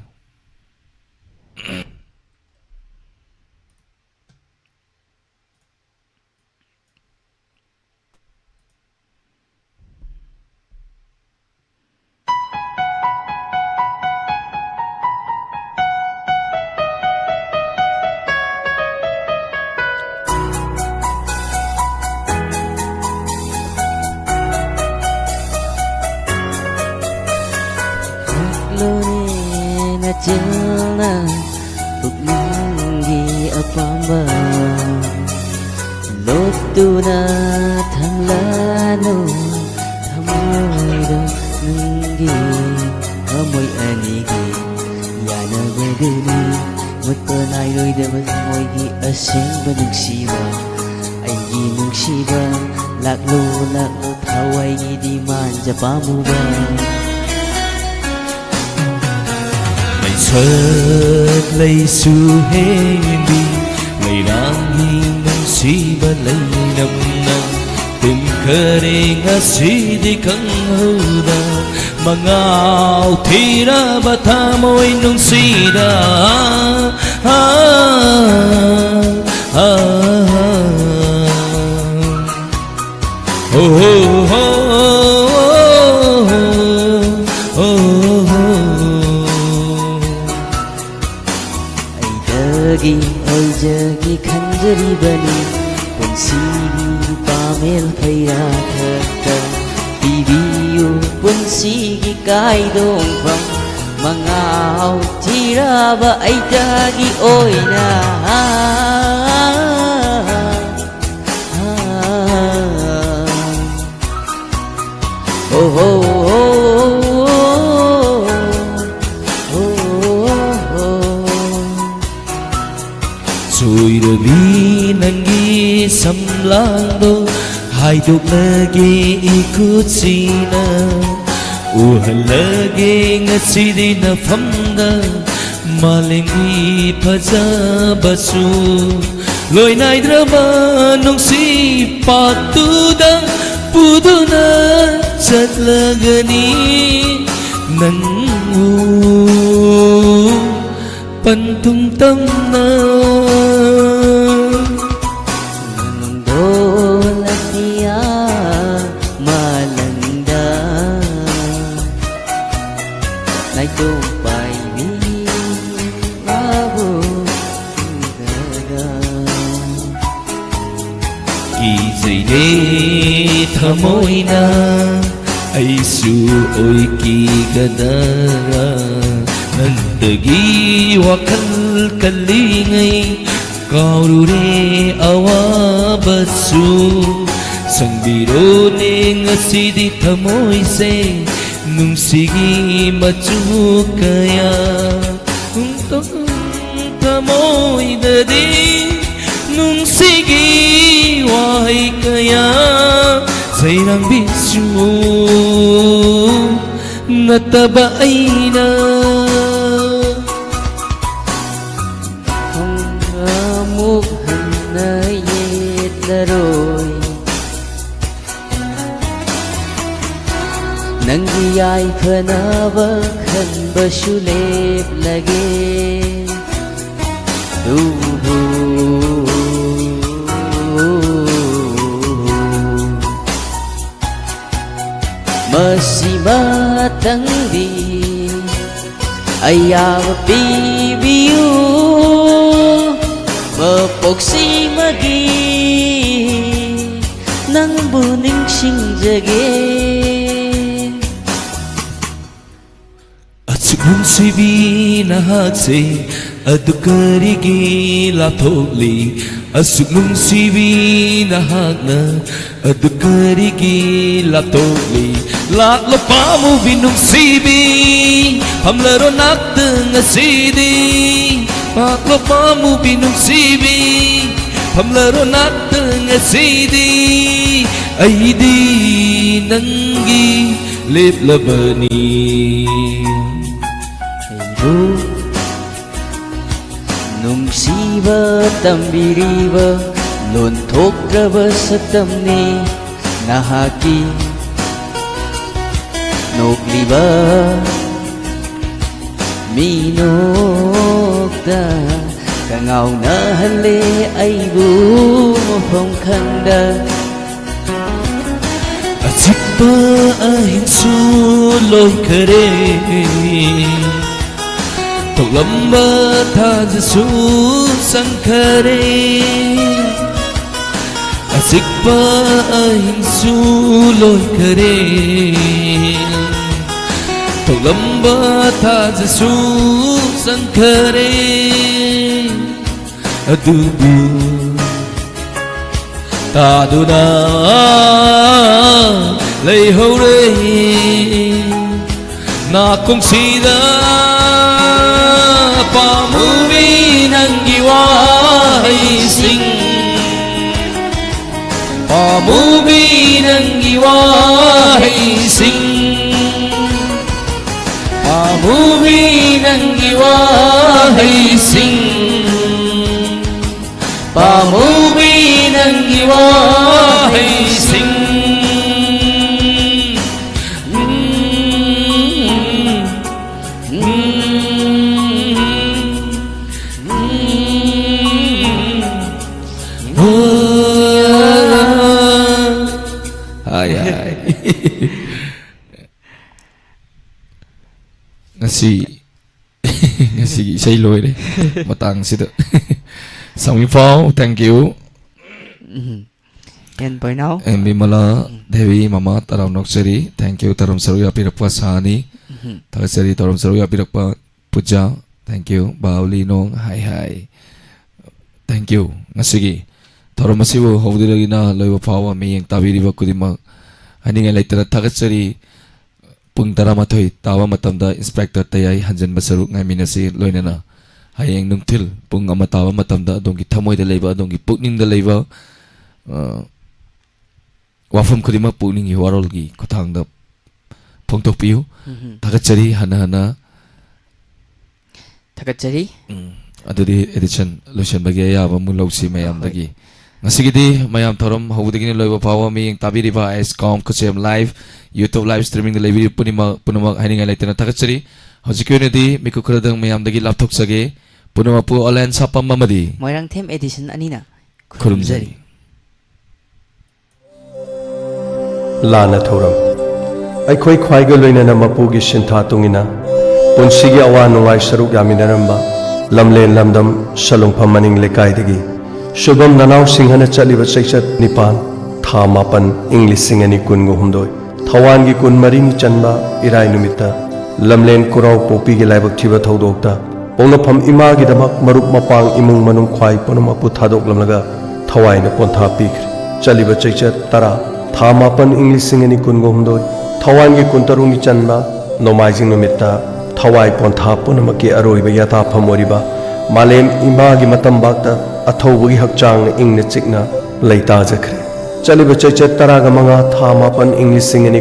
ꯍꯛꯂꯣꯅꯦ ꯅꯆꯤꯟꯅ ꯄꯨꯛꯅꯤꯡꯒꯤ ꯑꯄꯥꯝꯕ ꯂꯣꯠꯇꯨꯅ ꯊꯝꯂꯅꯨ ꯊꯃꯣꯏꯗ ꯅꯪꯒꯤ ꯊꯃꯣꯏ ꯑꯅꯤꯒꯤ ꯌꯥꯅꯕꯗꯨꯅꯤ ꯃꯨꯠꯄ ꯅꯥꯏꯔꯣꯏꯗꯕ ꯊꯃꯣꯏꯒꯤ ꯑꯁꯦꯡꯕ ꯅꯨꯡꯁꯤꯕ ꯑꯩꯒꯤ ꯅꯨꯡꯁꯤꯕ ꯂꯥꯛꯂꯣ ꯂꯥꯛꯂꯣ ꯊꯋꯥꯏꯒꯤ ꯗꯤꯃꯥꯟ ꯖꯄꯥꯃꯨꯕ ꯂꯩꯁꯛ ꯂꯩꯁꯨ ꯍꯦꯟꯕꯤ ꯂꯩꯔꯥꯡꯒꯤ ꯅꯨꯡꯁꯤꯕ ꯂꯩꯔꯝꯅ ꯇꯤꯟꯈꯔꯦ ꯉꯁꯤꯗꯤ ꯈꯪꯍꯧꯗ ꯃꯉꯥꯎ ꯊꯤꯔꯕ ꯊꯃꯣꯏ ꯅꯨꯡꯁꯤꯗ ꯑꯥ, ꯑꯥ, ꯑꯥ꯫ Oh, oh, oh, oh, oh, oh, oh. ꯁꯤꯒꯤ ꯀꯥꯏꯗꯣꯡꯐꯝ ꯃꯉꯥꯎ ꯊꯤꯔꯕ ꯑꯩꯇꯒꯤ ꯑꯣꯏꯅ꯫ ꯑꯣ ꯍꯣ, ꯑꯣ ꯍꯣ, ꯑꯣ ꯍꯣ꯫ ꯁꯣꯏꯔꯕꯤ ꯅꯪꯒꯤ ꯁꯝꯂꯥꯡꯗꯣ ꯍꯥꯏꯗꯣꯛꯂꯒꯦ ꯏꯈꯨꯠꯁꯤꯅ꯫ ꯎꯍꯜꯂꯒꯦ ꯉꯁꯤꯗꯤ ꯅꯐꯝꯗ ꯃꯥꯂꯦꯝꯒꯤ ꯐꯖꯕꯁꯨ꯫ ꯂꯣꯏ ꯅꯥꯏꯗ꯭ꯔꯕ ꯅꯨꯡꯁꯤ ꯄꯥꯠꯇꯨꯗ ꯄꯨꯗꯨꯅ ꯆꯠꯂꯒꯅꯤ ꯅꯪꯕꯨ ꯄꯟꯊꯨꯡ ꯇꯝꯅ꯫ ꯅꯪꯗꯣ ꯂꯥꯛꯄꯤꯌꯥ ꯃꯥꯂꯪꯗ ꯅꯥꯏꯇꯣꯝ ꯄꯥꯏꯕꯤ ꯃꯥꯕꯨ ꯎꯔꯒ꯫ ꯀꯤꯖꯩꯅꯦ ꯊꯃꯣꯏꯅ ꯑꯩꯁꯨ ꯑꯣꯏꯈꯤꯒꯗ꯭ꯔꯥ꯫ ꯅꯪꯗꯒꯤ ꯋꯥꯈꯜ ꯈꯜꯂꯤꯉꯩ ꯀꯥꯎꯔꯨꯔꯦ ꯑꯋꯥꯕꯁꯨ꯫ ꯁꯪꯕꯤꯔꯣꯅꯦ ꯉꯁꯤꯗꯤ ꯊꯃꯣꯏꯁꯦ ꯅꯨꯡꯁꯤꯒꯤ ꯃꯆꯨ ꯀꯌꯥ꯫ ꯊꯃꯣꯏꯗꯗꯤ ꯅꯨꯡꯁꯤꯒꯤ ꯋꯥꯍꯩ ꯀꯌꯥ ꯁꯩꯔꯥꯡꯕꯤꯁꯨ ꯅꯠꯇꯕ ꯑꯩꯅ ꯑꯃꯨꯛ ꯍꯟꯅ ꯌꯦꯠꯂꯔꯣꯏ꯫ ꯅꯪꯒꯤ ꯌꯥꯏꯐꯅꯕ ꯈꯟꯕꯁꯨ ꯂꯦꯞꯂꯒꯦ꯫ ꯑꯗꯨꯕꯨ ꯃꯁꯤꯃꯇꯪꯗꯤ ꯑꯌꯥꯕ ꯄꯤꯕꯤꯌꯨ꯫ ꯃꯄꯣꯛꯁꯤꯃꯒꯤ ꯅꯪꯕꯨ ꯅꯤꯡꯁꯤꯡꯖꯒꯦ꯫ ꯅꯨꯡꯁꯤꯕꯤ ꯅꯍꯥꯛꯁꯦ ꯑꯗꯨ ꯀꯔꯤꯒꯤ ꯂꯥꯞꯊꯣꯛꯂꯤ? ꯑꯁꯨꯛ ꯅꯨꯡꯁꯤꯕꯤ ꯅꯍꯥꯛꯅ ꯑꯗꯨ ꯀꯔꯤꯒꯤ ꯂꯥꯞꯊꯣꯛꯂꯤ? ꯂꯥꯛꯂꯣ ꯄꯥꯝꯃꯨꯕꯤ ꯅꯨꯡꯁꯤꯕꯤ, ꯐꯝꯂꯔꯣ ꯅꯥꯛꯇ ꯉꯁꯤꯗꯤ꯫ ꯂꯥꯛꯂꯣ ꯄꯥꯝꯃꯨꯕꯤ ꯅꯨꯡꯁꯤꯕꯤ, ꯐꯝꯂꯔꯣ ꯅꯥꯛꯇ ꯉꯁꯤꯗꯤ꯫ ꯑꯩꯗꯤ ꯅꯪꯒꯤ ꯂꯦꯞꯂꯕꯅꯤ꯫ ꯑꯩꯕꯨ ꯅꯨꯡꯁꯤꯕ ꯇꯝꯕꯤꯔꯤꯕ ꯂꯣꯟꯊꯣꯛꯇ꯭ꯔꯕ ꯁꯛꯇꯝꯅꯤ ꯅꯍꯥꯛꯀꯤ ꯅꯣꯛꯂꯤꯕ ꯃꯤꯅꯣꯛꯇ ꯀꯉꯥꯎꯅꯍꯜꯂꯦ ꯑꯩꯕꯨ ꯃꯐꯝ ꯈꯪꯗ꯫ ꯑꯆꯤꯛꯄ ꯑꯍꯤꯡꯁꯨ ꯂꯣꯏꯈꯔꯦ, ꯊꯣꯛꯂꯝꯕ ꯊꯥꯖꯁꯨ ꯆꯪꯈꯔꯦ꯫ ꯑꯆꯤꯛꯄ ꯑꯍꯤꯡꯁꯨ ꯂꯣꯏꯈꯔꯦ, ꯊꯣꯛꯂꯝꯕ ꯊꯥꯖꯁꯨ ꯆꯪꯈꯔꯦ꯫ ꯑꯗꯨꯕꯨ ꯇꯥꯗꯨꯅ ꯂꯩꯍꯧꯔꯦ ꯅꯥꯀꯣꯡꯁꯤꯗ꯫ ꯄꯥꯝꯃꯨꯕꯤ ꯅꯪꯒꯤ ꯋꯥꯍꯩꯁꯤꯡ, ꯄꯥꯝꯃꯨꯕꯤ ꯅꯪꯒꯤ ꯋꯥꯍꯩꯁꯤꯡ, ꯄꯥꯝꯃꯨꯕꯤ ꯅꯪꯒꯤ ꯋꯥꯍꯩꯁꯤꯡ, ꯄꯥꯝꯃꯨꯕꯤ ꯅꯪꯒꯤ ꯋꯥꯍꯩꯁꯤꯡ꯫ ꯍꯥꯏ, ꯍꯥꯏ꯫ ꯉꯁꯤ, ꯉꯁꯤꯒꯤ ꯏꯁꯩ ꯂꯣꯏꯔꯦ ꯃꯇꯥꯡꯁꯤꯗ꯫ ꯁꯥꯡꯃꯤꯐꯥꯎ, thank you꯫ Um. N Poinao. N Bimala Devi ꯃꯃꯥ, ꯇꯔꯥꯝ ꯅꯣꯛꯆꯔꯤ꯫ Thank you, ꯇꯔꯨꯝ ꯁꯔꯨꯛ ꯌꯥꯕꯤꯔꯛꯄ ꯁꯥꯅꯤ꯫ ꯊꯥꯒꯠꯆꯔꯤ ꯊꯧꯔꯝ ꯁꯔꯨꯛ ꯌꯥꯕꯤꯔꯛꯄ ꯄꯨꯖꯥ꯫ Thank you꯫ ꯕꯥꯎꯂꯤ ꯅꯣꯡ꯫ Hi, hi꯫ Thank you꯫ ꯉꯁꯤꯒꯤ ꯊꯧꯔꯝ ꯑꯁꯤꯕꯨ ꯍꯧꯕꯗꯒꯤꯅ ꯂꯣꯏꯕ ꯐꯥꯎꯕ ꯃꯤꯠꯌꯦꯡ ꯇꯥꯕꯤꯔꯤꯕ ꯈꯨꯗꯤꯡꯃꯛ ꯍꯥꯏꯅꯤꯡꯉꯥꯏ ꯂꯩꯇꯅ ꯊꯥꯒꯠꯆꯔꯤ꯫ ꯄꯨꯡ ꯇꯔꯥꯃꯥꯊꯣꯏ ꯇꯥꯕ ꯃꯇꯝꯗ ꯏꯟꯁꯄꯦꯛꯇꯔ ꯇꯌꯥꯏ ꯍꯟꯖꯤꯟꯕ ꯁꯔꯨꯛ ꯉꯥꯏꯃꯤꯟꯅꯁꯤ꯫ ꯂꯣꯏꯅꯅ ꯍꯌꯦꯡ ꯅꯨꯡꯊꯤꯜ ꯄꯨꯡ ꯑꯃ ꯇꯥꯕ ꯃꯇꯝꯗ ꯑꯗꯣꯝꯒꯤ ꯊꯃꯣꯏꯗ ꯂꯩꯕ, ꯑꯗꯣꯝꯒꯤ ꯄꯨꯛꯅꯤꯡꯗ ꯂꯩꯕ, ꯑ, ꯋꯥꯐꯝ ꯈꯨꯗꯤꯡꯃꯛ ꯄꯨꯛꯅꯤꯡꯒꯤ ꯋꯥꯔꯣꯜꯒꯤ ꯈꯨꯠꯊꯥꯡꯗ ꯐꯣꯡꯗꯣꯛꯄꯤꯌꯨ꯫ ꯎꯝꯍꯨꯝ꯫ ꯊꯥꯒꯠꯆꯔꯤ ꯍꯟꯅ ꯍꯟꯅ꯫ ꯊꯥꯒꯠꯆꯔꯤ꯫ ꯎꯝ, ꯑꯗꯨꯗꯤ ꯑꯦꯗꯤꯁꯟ ꯂꯣꯏꯁꯤꯟꯕꯒꯤ ꯑꯌꯥꯕ ꯑꯃꯨꯛ ꯂꯧꯁꯤ ꯃꯌꯥꯝꯗꯒꯤ꯫ ꯉꯁꯤꯒꯤꯗꯤ ꯃꯌꯥꯝ ꯊꯧꯔꯝ ꯍꯧꯕꯗꯒꯤꯅ ꯂꯣꯏꯕ ꯐꯥꯎꯕ ꯃꯤꯠꯌꯦꯡ ꯇꯥꯕꯤꯔꯤꯕ ꯑꯥꯏꯁ ꯀꯥꯎꯝ ꯈꯨꯠꯁꯦꯝ ꯂꯥꯏꯚ YouTube live streamingꯗ ꯂꯩꯕꯤꯔꯤꯕ ꯄꯨꯝꯅꯃꯛ, ꯄꯨꯝꯅꯃꯛ ꯍꯥꯏꯅꯤꯡꯉꯥꯏ ꯂꯩꯇꯅ ꯊꯥꯒꯠꯆꯔꯤ꯫ ꯍꯧꯖꯤꯛꯀꯤ ꯑꯣꯏꯅꯗꯤ ꯃꯤꯀꯨꯞ ꯈꯔꯗꯪ ꯃꯌꯥꯝꯗꯒꯤ ꯂꯥꯞꯊꯣꯛꯆꯒꯦ꯫ ꯄꯨꯝꯅꯃꯛꯄꯨ ꯑꯣꯂꯥꯏꯟ ꯁꯥꯄꯝ ꯑꯃꯗꯤ ꯃꯣꯏꯔꯥꯡꯊꯦꯝ ꯑꯦꯗꯤꯁꯟ ꯑꯅꯤꯅ ꯈꯨꯔꯨꯝꯖꯔꯤ꯫ ꯈꯨꯔꯨꯝꯖꯔꯤ꯫ ꯂꯥꯟꯅ ꯊꯧꯔꯝ꯫ ꯑꯩꯈꯣꯏ ꯈ꯭ꯋꯥꯏꯒ ꯂꯣꯏꯅꯅ ꯃꯄꯨꯒꯤ ꯁꯤꯟꯊꯥ ꯇꯨꯡꯏꯟꯅ ꯄꯨꯟꯁꯤꯒꯤ ꯑꯋꯥ ꯅꯨꯡꯉꯥꯏ ꯁꯔꯨꯛ ꯌꯥꯃꯤꯟꯅꯔꯝꯕ ꯂꯝꯂꯦꯟ ꯂꯝꯗꯝ ꯁꯂꯨꯡꯐꯝ ꯃꯅꯤꯡ ꯂꯩꯀꯥꯏꯗꯒꯤ ꯁꯨꯚꯝ ꯅꯅꯥꯎ ꯁꯤꯡꯍꯅ ꯆꯠꯂꯤꯕ ꯆꯩꯆꯠ ꯅꯤꯄꯥꯟ ꯊꯥ ꯃꯥꯄꯟ ꯏꯪ ꯂꯤꯁꯤꯡ ꯑꯅꯤ ꯀꯨꯟꯒ ꯍꯨꯝꯗꯣꯏ ꯊꯧꯋꯥꯟꯒꯤ ꯀꯨꯟꯃꯔꯤꯅꯤ ꯆꯟꯕ ꯏꯔꯥꯏ ꯅꯨꯃꯤꯠꯇ ꯂꯝꯂꯦꯟ ꯀꯨꯔꯥꯎ ꯄꯣꯛꯄꯤꯒꯤ ꯂꯥꯏꯕꯛ ꯊꯤꯕ ꯊꯧꯗꯣꯛꯇ ꯄꯣꯛꯅꯐꯝ ꯏꯃꯥꯒꯤꯗꯃꯛ ꯃꯔꯨꯞ ꯃꯄꯥꯡ ꯏꯃꯨꯡ ꯃꯅꯨꯡ ꯈ꯭ꯋꯥꯏ ꯄꯨꯝꯅꯃꯛꯄꯨ ꯊꯥꯗꯣꯛꯂꯝꯂꯒ ꯊꯋꯥꯏꯅ ꯄꯣꯟꯊꯥ ꯄꯤꯈ꯭ꯔꯦ꯫ ꯆꯠꯂꯤꯕ ꯆꯩꯆꯠ ꯇꯔꯥ ꯊꯥ ꯃꯥꯄꯟ ꯏꯪ ꯂꯤꯁꯤꯡ ꯑꯅꯤ ꯀꯨꯟꯒ ꯍꯨꯝꯗꯣꯏ ꯊꯧꯋꯥꯟꯒꯤ ꯀꯨꯟꯇꯔꯨꯛꯅꯤ ꯆꯟꯕ ꯅꯣꯡꯃꯥꯏꯖꯤꯡ ꯅꯨꯃꯤꯠꯇ ꯊꯋꯥꯏ ꯄꯣꯟꯊꯥ ꯄꯨꯝꯅꯃꯛꯀꯤ ꯑꯔꯣꯏꯕ ꯌꯥꯇꯥꯐꯝ ꯑꯣꯏꯔꯤꯕ ꯃꯥꯂꯦꯝ ꯏꯃꯥꯒꯤ ꯃꯇꯝꯕꯥꯛꯇ ꯑꯊꯧꯕꯒꯤ ꯍꯛꯆꯥꯡꯅ ꯏꯪꯅ ꯆꯤꯛꯅ ꯂꯩꯇꯥꯖꯈ꯭ꯔꯦ꯫ ꯆꯠꯂꯤꯕ ꯆꯩꯆꯠ ꯇꯔꯥꯒ ꯃꯉꯥ ꯊꯥ ꯃꯥꯄꯟ ꯏꯪ ꯂꯤꯁꯤꯡ ꯑꯅꯤ